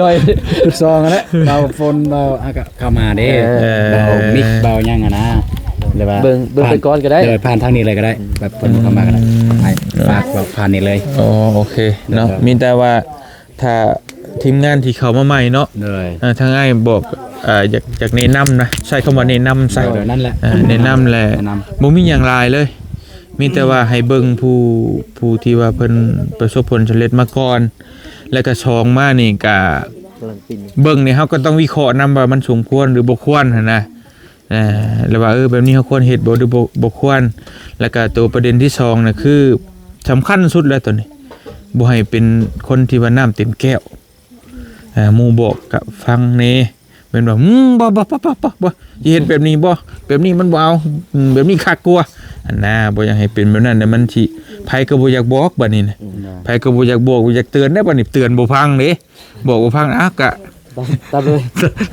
ຮ້ອຍ ຊຸດສອງຫັ້ນແຫຼະ ເບົາຝົນ ເບົາ ອ່າ ກໍເຂົ້າມາເດ້ ເອີ ເບົາມິກ ເບົາຫຍັງຫັ້ນນະ ຫຼືວ່າ ເບິ່ງ ເບິ່ງໄປກ່ອນກໍໄດ້ ໂດຍ ຜ່ານທາງນີ້ເລີຍກໍໄດ້ ແບບເພິ່ນບໍ່ເຂົ້າມາກໍໄດ້ ໃຫ້ຝາກແບບຜ່ານນີ້ເລີຍ ອໍ ໂອເຄເນາະ ໂດຍ ມີແຕ່ວ່າ ຖ້າທີມງານທີ່ເຂົ້າມາໃໝ່ເນາະ ໂດຍ ເອີ ທາງອ້າຍບອກ ເອີ ຢາກ ຢາກແນະນຳນະ ໃຊ້ຄຳວ່າແນະນຳຊະ ໂດຍ ນັ້ນແຫຼະ ເອີ ແນະນຳແຫຼະ ແນະນຳ ບໍ່ມີຫຍັງຫຼາຍເລີຍ ມີແຕ່ວ່າໃຫ້ເບິ່ງຜູ້ ຜູ້ທີ່ວ່າເພິ່ນປະສົບຜົນສຳເລັດມາກ່ອນ ແລ້ວກໍສອງມານີ້ກໍ ກຳລັງປິ່ນ ເບິ່ງນີ້ເຮົາກໍຕ້ອງວິເຄາະນຳວ່າມັນສົມຄວນ ຫຼື ບໍ່ຄວນຫັ້ນນະ ເອີ ແລ້ວວ່າ ເອີ ແບບນີ້ເຮົາຄວນເຮັດບໍ່ ຫຼື ບໍ່ ບໍ່ຄວນ ແລ້ວກໍໂຕປະເດັນທີສອງນະ ຄືສຳຄັນສຸດແລ້ວໂຕນີ້ ບໍ່ໃຫ້ເປັນຄົນທີ່ວ່ານ້ຳເຕັມແກ້ວ ເອີ ໝູ່ບອກກໍຟັງແດ່ ແມ່ນວ່າ ອືມ ບໍ່ ບໍ່ ບໍ່ ບໍ່ ບໍ່ ບໍ່ ຊິເຮັດແບບນີ້ບໍ່ ແບບນີ້ມັນບໍ່ເອົາ ອືມ ແບບນີ້ຄັກກວ່າ ອັນນາ ບໍ່ຢາກໃຫ້ເປັນແບບນັ້ນ ແລ້ວມັນຊິ ໃຜກໍບໍ່ຢາກບອກບັດນີ້ນະ ອືມ ໃຜກໍບໍ່ຢາກບອກ ບໍ່ຢາກເຕືອນເດ້ ບັດນີ້ເຕືອນບໍ່ຟັງເດ້ ບອກບໍ່ຟັງ ອາ ກະ ຕາມເລີຍ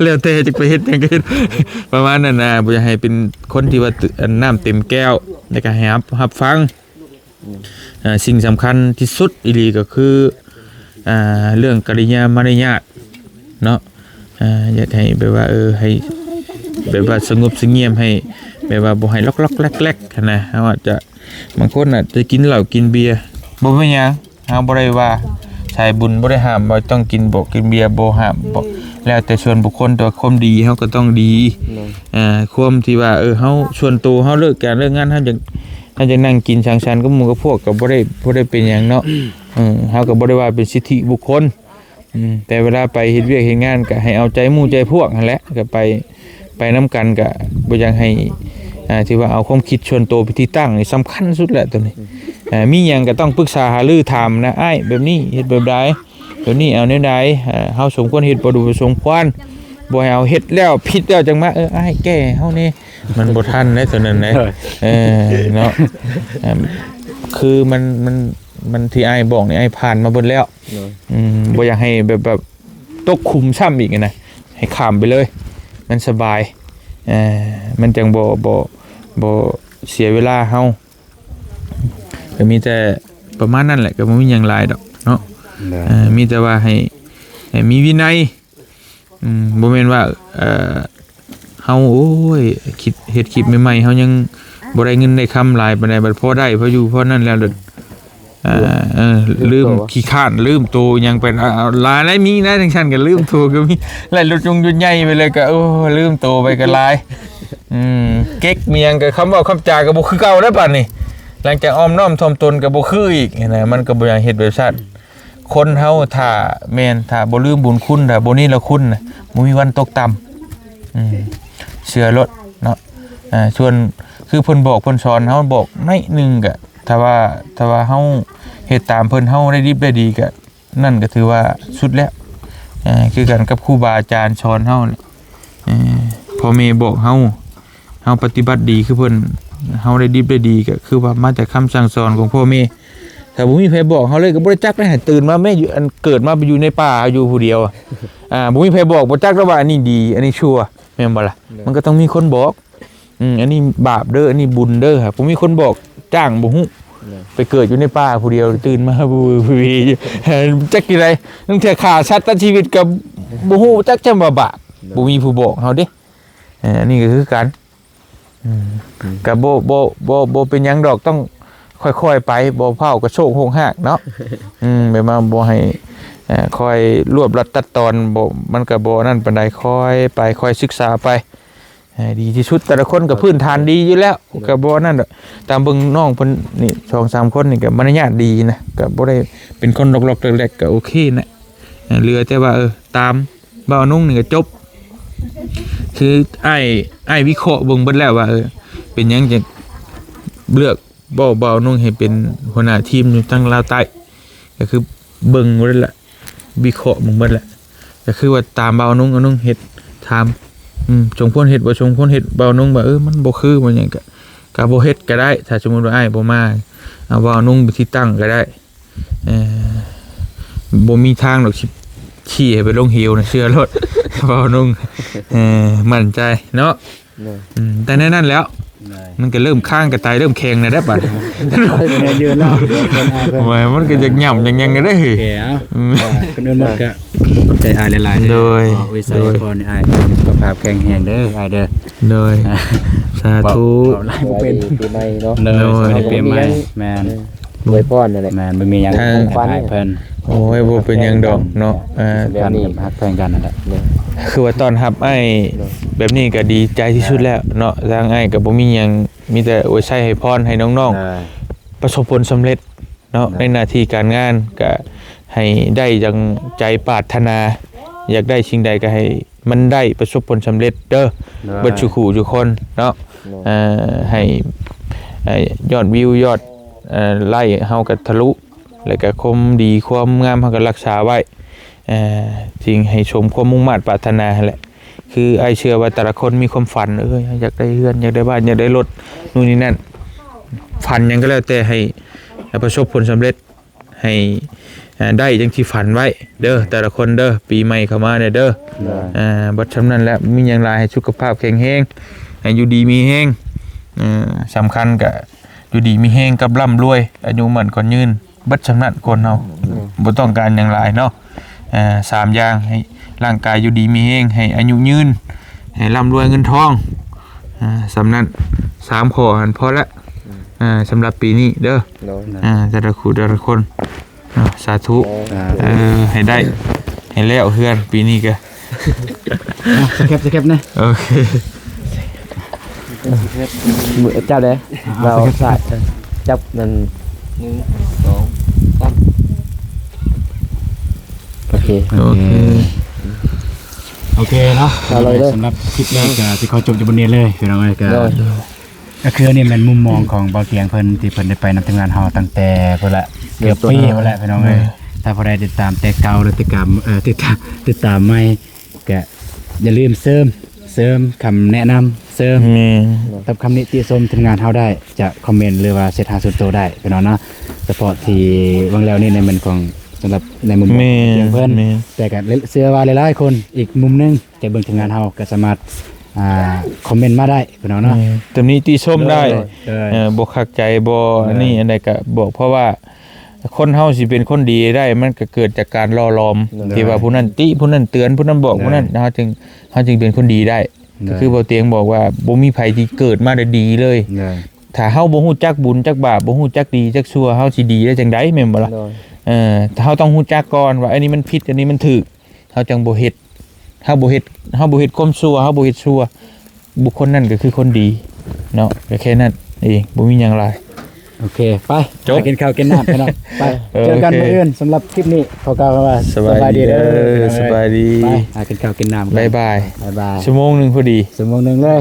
ແລ້ວແຕ່ຈະໄປເຮັດຫຍັງກໍເຮັດ ປະມານນັ້ນນະ ບໍ່ຢາກໃຫ້ເປັນຄົນທີ່ວ່າ ອັນ ນ້ຳເຕັມແກ້ວ ແລ້ວກໍໃຫ້ຮັບ ຮັບຟັງ ອືມ ເອີ ສິ່ງສຳຄັນທີ່ສຸດອີ່ຫຼີກໍຄື ອ່າ ເລື່ອງກະລິຍາມາລະຍາດເນາະ ອ່າ ຢາກໃຫ້ແບບວ່າ ເອີ ໃຫ້ແບບວ່າສະຫງົບສະຫງຽມ ໃຫ້ແບບວ່າບໍ່ໃຫ້ລັອກໆແລັກໆຫັ້ນນະ ເຮົາອາດຈະ ບາງຄົນອາດຈະກິນເຫຼົ້າກິນເບຍ ບໍ່ເປັນຫຍັງ ເຮົາບໍ່ໄດ້ວ່າ ສາຍບຸນບໍ່ໄດ້ຫ້າມວ່າຕ້ອງກິນເຫຼົ້າກິນເບຍ ບໍ່ຫ້າມ ບໍ່ ແລ້ວແຕ່ສ່ວນບຸກຄົນ ແຕ່ວ່າຄວາມດີເຮົາກໍຕ້ອງດີ ໂດຍ ອ່າ ຄວາມທີ່ວ່າ ເອີ ເຮົາສ່ວນໂຕເຮົາເລີກການເລີກງານ ເຮົາຢາກ ເຮົາຢາກນັ່ງກິນສັງສັນກັບໝູ່ກັບພວກ ກໍບໍ່ໄດ້ ບໍ່ໄດ້ເປັນຫຍັງເນາະ ອືມ ເຮົາກໍບໍ່ໄດ້ວ່າເປັນສິດທິບຸກຄົນ ອືມ ແຕ່ເວລາໄປເຮັດວຽກເຮັດງານກໍໃຫ້ເອົາໃຈໝູ່ໃຈພວກຫັ້ນແຫຼະ ກໍໄປ ໄປນຳກັນ ກໍບໍ່ຢາກໃຫ້ ອ່າ ທີ່ວ່າເອົາຄວາມຄິດສ່ວນໂຕເປັນທີ່ຕັ້ງ ນີ້ສຳຄັນສຸດແຫຼະໂຕນີ້ ອ່າ ມີຫຍັງກໍຕ້ອງປຶກສາຫາລືຖາມນະ ອ້າຍ ແບບນີ້ເຮັດແບບໃດ ແບບນີ້ເອົາແນວໃດ ເຮົາສົມຄວນເຮັດບໍ່ ຫຼື ບໍ່ສົມຄວນ ບໍ່ໃຫ້ເອົາເຮັດແລ້ວຜິດແລ້ວຈັ່ງມາ ເອີ ອ້າຍແກ້ໃຫ້ເຮົາແດ່ ມັນບໍ່ທັນເດ້ໂຕນັ້ນເດ້ ເອີ ເອີ ເນາະ ອ່າ ຄືມັນ ມັນ ມັນທີ່ອ້າຍບອກນີ້ ອ້າຍຜ່ານມາເບິດແລ້ວ ໂດຍ ອືມ ບໍ່ຢາກໃຫ້ແບບ ແບບຕົກຂຸມຊ້ຳອີກນະ ໃຫ້ຂ້າມໄປເລີຍ ມັນສະບາຍ ເອີ ມັນຈັ່ງບໍ່ ບໍ່ ບໍ່ເສຍເວລາເຮົາ ກໍມີແຕ່ປະມານນັ້ນແຫຼະ ກໍບໍ່ມີຫຍັງຫຼາຍດອກເນາະ ໂດຍ ເອີ ມີແຕ່ວ່າໃຫ້ ໃຫ້ມີວິໄນ ອືມ ບໍ່ແມ່ນວ່າ ເອີ ເຮົາ ໂອ້ຍ ຄິດ ເຮັດຄລິບໃໝ່ໆ ເຮົາຍັງບໍ່ໄດ້ເງິນໄດ້ຄຳຫຼາຍປານໃດ ບັດພໍໄດ້ພໍຢູ່ພໍນັ້ນແລ້ວ ເອີ ລືມ ຂີ້ຄ້ານລືມໂຕຫຍັງໄປ ຫຼາຍ ມີນະ ຈັ່ງຊັ້ນກໍລືມໂຕກໍມີ ໄລ່ລົດຍົງຍົດໃຫຍ່ໄປເລີຍ ກໍ ໂອ້ ລືມໂຕໄປກໍຫຼາຍ ອືມ ເກັກມີຫຍັງກໍຄຳເວົ້າຄຳຈາກໍບໍ່ຄືເກົ່າແລ້ວບາດນີ້ ຫຼັງຈາກອ່ອນນ້ອມຖ່ອມຕົນກໍບໍ່ຄືອີກນະ ມັນກໍບໍ່ຢາກເຮັດແບບຊັ້ນ ຄົນເຮົາຖ້າແມ່ນ ຖ້າບໍ່ລືມບຸນຄຸນ ຖ້າບໍ່ເນລະຄຸນນະ ບໍ່ມີວັນຕົກຕ່ຳ ອືມ ເຊື່ອໂລດເນາະ ອ່າ ສ່ວນຄືເພິ່ນບອກເພິ່ນສອນເຮົາ ບອກໜ້ອຍໜຶ່ງກະ ຖ້າວ່າ ຖ້າວ່າເຮົາເຮັດຕາມເພິ່ນ ເຮົາໄດ້ດິບໄດ້ດີກະ ນັ້ນກະຖືວ່າສຸດແລ້ວ ເອີ ຄືກັນກັບຄູບາອາຈານສອນເຮົາແຫຼະ ເອີ ພໍ່ແມ່ບອກເຮົາ ເຮົາປະຕິບັດດີຄືເພິ່ນ ເຮົາໄດ້ດິບໄດ້ດີ ກໍຄືວ່າມາຈາກຄຳສັ່ງສອນຂອງພໍ່ແມ່ ຖ້າບໍ່ມີໃຜບອກເຮົາເລີຍ ກໍບໍ່ໄດ້ຈັກເດ້ ຕື່ນມາແມ່ຢູ່ ອັນເກີດມາຢູ່ໃນປ່າ ເຮົາຢູ່ຜູ້ດຽວ ອ່າ ບໍ່ມີໃຜບອກ ບໍ່ຈັກດອກວ່າອັນນີ້ດີ ອັນນີ້ຊົ່ວ ແມ່ນບໍ່ລະ? ໂດຍ ມັນກໍຕ້ອງມີຄົນບອກ ອືມ ອັນນີ້ບາບເດີ ອັນນີ້ບຸນເດີ ຫາກບໍ່ມີຄົນບອກ ຈ້າງບໍ່ຮູ້ ໂດຍ ໄປເກີດຢູ່ໃນປ່າຜູ້ດຽວ ຕື່ນມາ ຈັກຈັ່ງໃດ ລາງເທື່ອຂ້າສັດຕັດຊີວິດກໍບໍ່ຮູ້ຈັກຈຳວ່າບາບ ໂດຍ ບໍ່ມີຜູ້ບອກເຮົາເດ້ ເອີ ອັນນີ້ກໍຄືກັນ ອືມ ອືມ ກໍບໍ່ ບໍ່ ບໍ່ ບໍ່ເປັນຫຍັງດອກ ຕ້ອງຄ່ອຍໆໄປ ບໍ່ພ້າວກະໂຊກໂຮກຮາກເນາະ ອືມ ແບບວ່າບໍ່ໃຫ້ ເອີ ຄ່ອຍລວບລັດຕັດຕອນ ບໍ່ ມັນກໍບໍ່ນັ້ນປານໃດ ຄ່ອຍໄປ ຄ່ອຍສຶກສາໄປ ໃຫ້ດີທີ່ສຸດ ແຕ່ລະຄົນກໍພື້ນຖານດີຢູ່ແລ້ວ ໂດຍ ກໍບໍ່ນັ້ນດອກ ຕາມເບິ່ງນ້ອງເພິ່ນນີ້ ສອງສາມຄົນນີ້ກໍມາລະຍາດດີນະ ກໍບໍ່ໄດ້ເປັນຄົນລັອກໆແລກໆ ກໍໂອເຄນະ ເຫຼືອແຕ່ວ່າ ເອີ ຕາມບ່າວນຸ່ງນີ້ກໍຈົບ ຄືອ້າຍ ອ້າຍວິເຄາະເບິ່ງເບິດແລ້ວວ່າ ເອີ ເປັນຫຍັງຈັ່ງເລືອກ ບໍ່ ບ່າວນຸ່ງໃຫ້ເປັນຫົວໜ້າທີມຢູ່ທາງລາວໃຕ້ ກໍຄືເບິ່ງເບິດແລ້ວ ວິເຄາະເບິ່ງເບິດແລ້ວ ກໍຄືວ່າຕາມບ່າວນຸ່ງ ອານຸ່ງເຮັດ ຖາມ ອືມ ສົມຄວນເຮັດບໍ່ສົມຄວນເຮັດ ບ່າວນຸ່ງວ່າ ເອີ ມັນບໍ່ຄື ບໍ່ຫຍັງ ກໍ ກໍບໍ່ເຮັດກໍໄດ້ ຖ້າສົມມຸດວ່າອ້າຍບໍ່ມາ ເອົາບ່າວນຸ່ງເປັນທີ່ຕັ້ງກໍໄດ້ ເອີ ບໍ່ມີທາງດອກ ຊິຂີ່ໃຫ້ໄປລົງເຫວນະ ເຊື່ອໂລດ ເວົ້ານຸ່ງ ເອີ ໝັ້ນໃຈເນາະ. ໂດຍ ອືມ ແຕ່ແນວນັ້ນແລ້ວ ໂດຍ ມັນກໍເລີ່ມຄາງກະໄຕເລີ່ມແຂງແລ້ວເດ້ບັດ ແມ່ນຢູ່ເນາະ ໂອ້ຍ ມັນກໍຢາກຫຍ້ຳຢາກຫຍັງແລ້ວເດ້ ໂອເຄ ເອົາ ອືມ ກໍຄົນອື່ນໝົດກໍຂອບໃຈອ້າຍຫຼາຍໆ ໂດຍ ເນາະ ວິໄສ ໂດຍ ພອນໃຫ້ອ້າຍສຸຂະພາບແຂງແຮງເດີອ້າຍເດີ ໂດຍ ສາທຸ ເວົ້າຫຼາຍບໍ່ເປັນ ປີໃໝ່ເນາະ ໂດຍ ສະບາຍດີປີໃໝ່ ແມ່ນ ອວຍພອນນັ້ນແຫຼະ ແມ່ນ ບໍ່ມີຫຍັງ ທາງອ້າຍເພິ່ນ ໂອ້ຍ ບໍ່ເປັນຫຍັງດອກເນາະ ອ່າ ການຮັກແພງກັນນັ້ນແຫຼະ ຄືວ່າຕ້ອນຮັບອ້າຍແບບນີ້ກໍດີໃຈທີ່ສຸດແລ້ວເນາະ ທາງອ້າຍກໍບໍ່ມີຫຍັງ ມີແຕ່ອວຍໄຊໃຫ້ພອນໃຫ້ນ້ອງໆ ປະສົບຜົນສຳເລັດເນາະ ໃນໜ້າທີ່ການງານ ກໍໃຫ້ໄດ້ດັ່ງໃຈປາດຖະໜາ ຢາກໄດ້ສິ່ງໃດກໍໃຫ້ມັນໄດ້ປະສົບຜົນສຳເລັດເດີ ເບິດສູ່ຄູ່ສູ່ຄົນເນາະ ເອີ ໃຫ້ ໃຫ້ຍອດວິວ ຍອດ ເອີ ໄລເຮົາກໍທະລຸ ແລ້ວກໍຄວາມດີຄວາມງາມເຮົາກໍຮັກສາໄວ້ ເອີ ສິ່ງໃຫ້ສົມຄວາມມຸ່ງມາດປາດຖະໜາຫັ້ນແຫຼະ ຄືອ້າຍເຊື່ອວ່າແຕ່ລະຄົນມີຄວາມຝັນ ເອີ ຢາກໄດ້ເຮືອນ ຢາກໄດ້ບ້ານ ຢາກໄດ້ລົດ ໂນ່ນນີ້ນັ້ນ ຝັນຫຍັງກໍແລ້ວແຕ່ໃຫ້ປະສົບຜົນສຳເລັດ ໃຫ້ ເອີ ໄດ້ຢ່າງທີ່ຝັນໄວ້ເດີ ແຕ່ລະຄົນເດີ ປີໃໝ່ເຂົ້າມາແດ່ເດີ ເອີ ເບິດຊ່ຳນັ້ນແຫຼະ ບໍ່ມີຫຍັງຫຼາຍ ໃຫ້ສຸຂະພາບແຂງແຮງ ໃຫ້ຢູ່ດີມີແຮງ ເອີ ສຳຄັນກໍ ຢູ່ດີມີແຮງກັບລ່ຳລວຍ ອາຍຸໝັ້ນຂວັນຍືນ ເບິດຊ່ຳນັ້ນຄົນເຮົາ ບໍ່ຕ້ອງການຫຍັງຫຼາຍເນາະ ເອີ ສາມຢ່າງ ໃຫ້ຮ່າງກາຍຢູ່ດີມີແຮງ ໃຫ້ອາຍຸຍືນ ໃຫ້ລ່ຳລວຍເງິນທອງ ເອີ ສ່ຳນັ້ນ ສາມຂໍ້ຫັ້ນພໍລະ ເອີ ສຳລັບປີນີ້ເດີ ໂດຍ ເອີ ແຕ່ລະຄູ່ແຕ່ລະຄົນ ເນາະ ສາທຸ ເອີ ໃຫ້ໄດ້ ໃຫ້ແລ້ວເຮືອນປີນີ້ກະ ສະແຄບ ສະແຄບແດ່ ໂອເຄ ຈັບເດ້ ເອົາ ຈັບນັ້ນ ໜຶ່ງ ສອງ ສາມ ໂອເຄ ໂອເຄ ໂອເຄເນາະ ສຳລັບຄລິບນີ້ກະຊິຂໍຈົບຢູ່ບ່ອນນີ້ເລີຍ ພີ່ນ້ອງເອີຍ ກະ ໂດຍ ກໍຄືອັນນີ້ແມ່ນມຸມມອງຂອງບ່າວກຽງເພິ່ນ ທີ່ເພິ່ນໄດ້ໄປນຳທີມງານເຮົາຕັ້ງແຕ່ພຸ້ນລະ ເກືອບປີພຸ້ນລະ ພີ່ນ້ອງເອີຍ ຖ້າຜູ້ໃດຕິດຕາມແຕ່ເກົ່າ ຫຼືຕິດຕາມ ເອີ ຕິດຕາມ ຕິດຕາມໃໝ່ ກະຢ່າລືມເຊີມ ເສີມຄຳແນະນຳ ເສີມ ແມ່ນ ກັບຄຳນິຕິຊົມທີມງານເຮົາໄດ້ ຈະຄອມເມັນ ຫຼືວ່າເຊັດຫາສ່ວນໂຕໄດ້ ພີ່ນ້ອງເນາະ ສະເພາະທີ່ຫວ່າງແລ້ວນີ້ແມ່ນຂອງ ສຳລັບໃນມຸມຂອງ ແມ່ນ ເພິ່ນ ແມ່ນ ແຕ່ກະເຊື່ອວ່າຫຼາຍໆຄົນ ອີກມຸມໜຶ່ງ ຈາກເບິ່ງທີມງານເຮົາກໍສາມາດ ອ່າ ຄອມເມັນມາໄດ້ພີ່ນ້ອງເນາະ ແມ່ນ ຕຳໜິຕິຊົມໄດ້ ໂດຍ ໂດຍ ເອີ ບໍ່ຄັກໃຈບໍ່ ໂດຍ ອັນນີ້ອັນໃດກໍບອກ ເພາະວ່າຄົນເຮົາຊິເປັນຄົນດີໄດ້ ມັນກໍເກີດຈາກການຫຼໍ່ຫຼອມ ໂດຍ ທີ່ວ່າຜູ້ນັ້ນຕິ ຜູ້ນັ້ນເຕືອນ ຜູ້ນັ້ນບອກ ໂດຍ ຜູ້ນັ້ນ ເຮົາຈຶ່ງ ເຮົາຈຶ່ງເປັນຄົນດີໄດ້ ໂດຍ ກໍຄືບໍ່ຕຽງບອກວ່າ ບໍ່ມີໃຜທີ່ເກີດມາແລ້ວດີເລີຍ ໂດຍ ຖ້າເຮົາບໍ່ຮູ້ຈັກບຸນຈັກບາບ ບໍ່ຮູ້ຈັກດີຈັກຊົ່ວ ເຮົາຊິດີໄດ້ຈັ່ງໃດ ແມ່ນບໍ່ລະ ໂດຍ ເອີ ເຮົາຕ້ອງຮູ້ຈັກກ່ອນວ່າ ອັນນີ້ມັນຜິດ ອັນນີ້ມັນຖືກ ເຮົາຈັ່ງບໍ່ເຮັດ ເຮົາບໍ່ເຮັດ ເຮົາບໍ່ເຮັດຄວາມຊົ່ວ ເຮົາບໍ່ເຮັດຊົ່ວ ບຸກຄົນນັ້ນກໍຄືຄົນດີເນາະ ກໍແຄ່ນັ້ນເອງ ບໍ່ມີຫຍັງຫຼາຍ ໂອເຄ ໄປ ຈົບ ໄປກິນເຂົ້າກິນນ້ຳພີ່ນ້ອງ ໄປ ໂອເຄ ເຈີກັນມື້ອື່ນ ສຳລັບຄລິບນີ້ ຂໍກ່າວຄຳວ່າ ສະບາຍດີເດີ ສະບາຍດີ ໄປ ຫາກິນເຂົ້າກິນນ້ຳ ບາຍບາຍ ບາຍບາຍ ຊົ່ວໂມງໜຶ່ງພໍດີ ຊົ່ວໂມງໜຶ່ງເລີຍ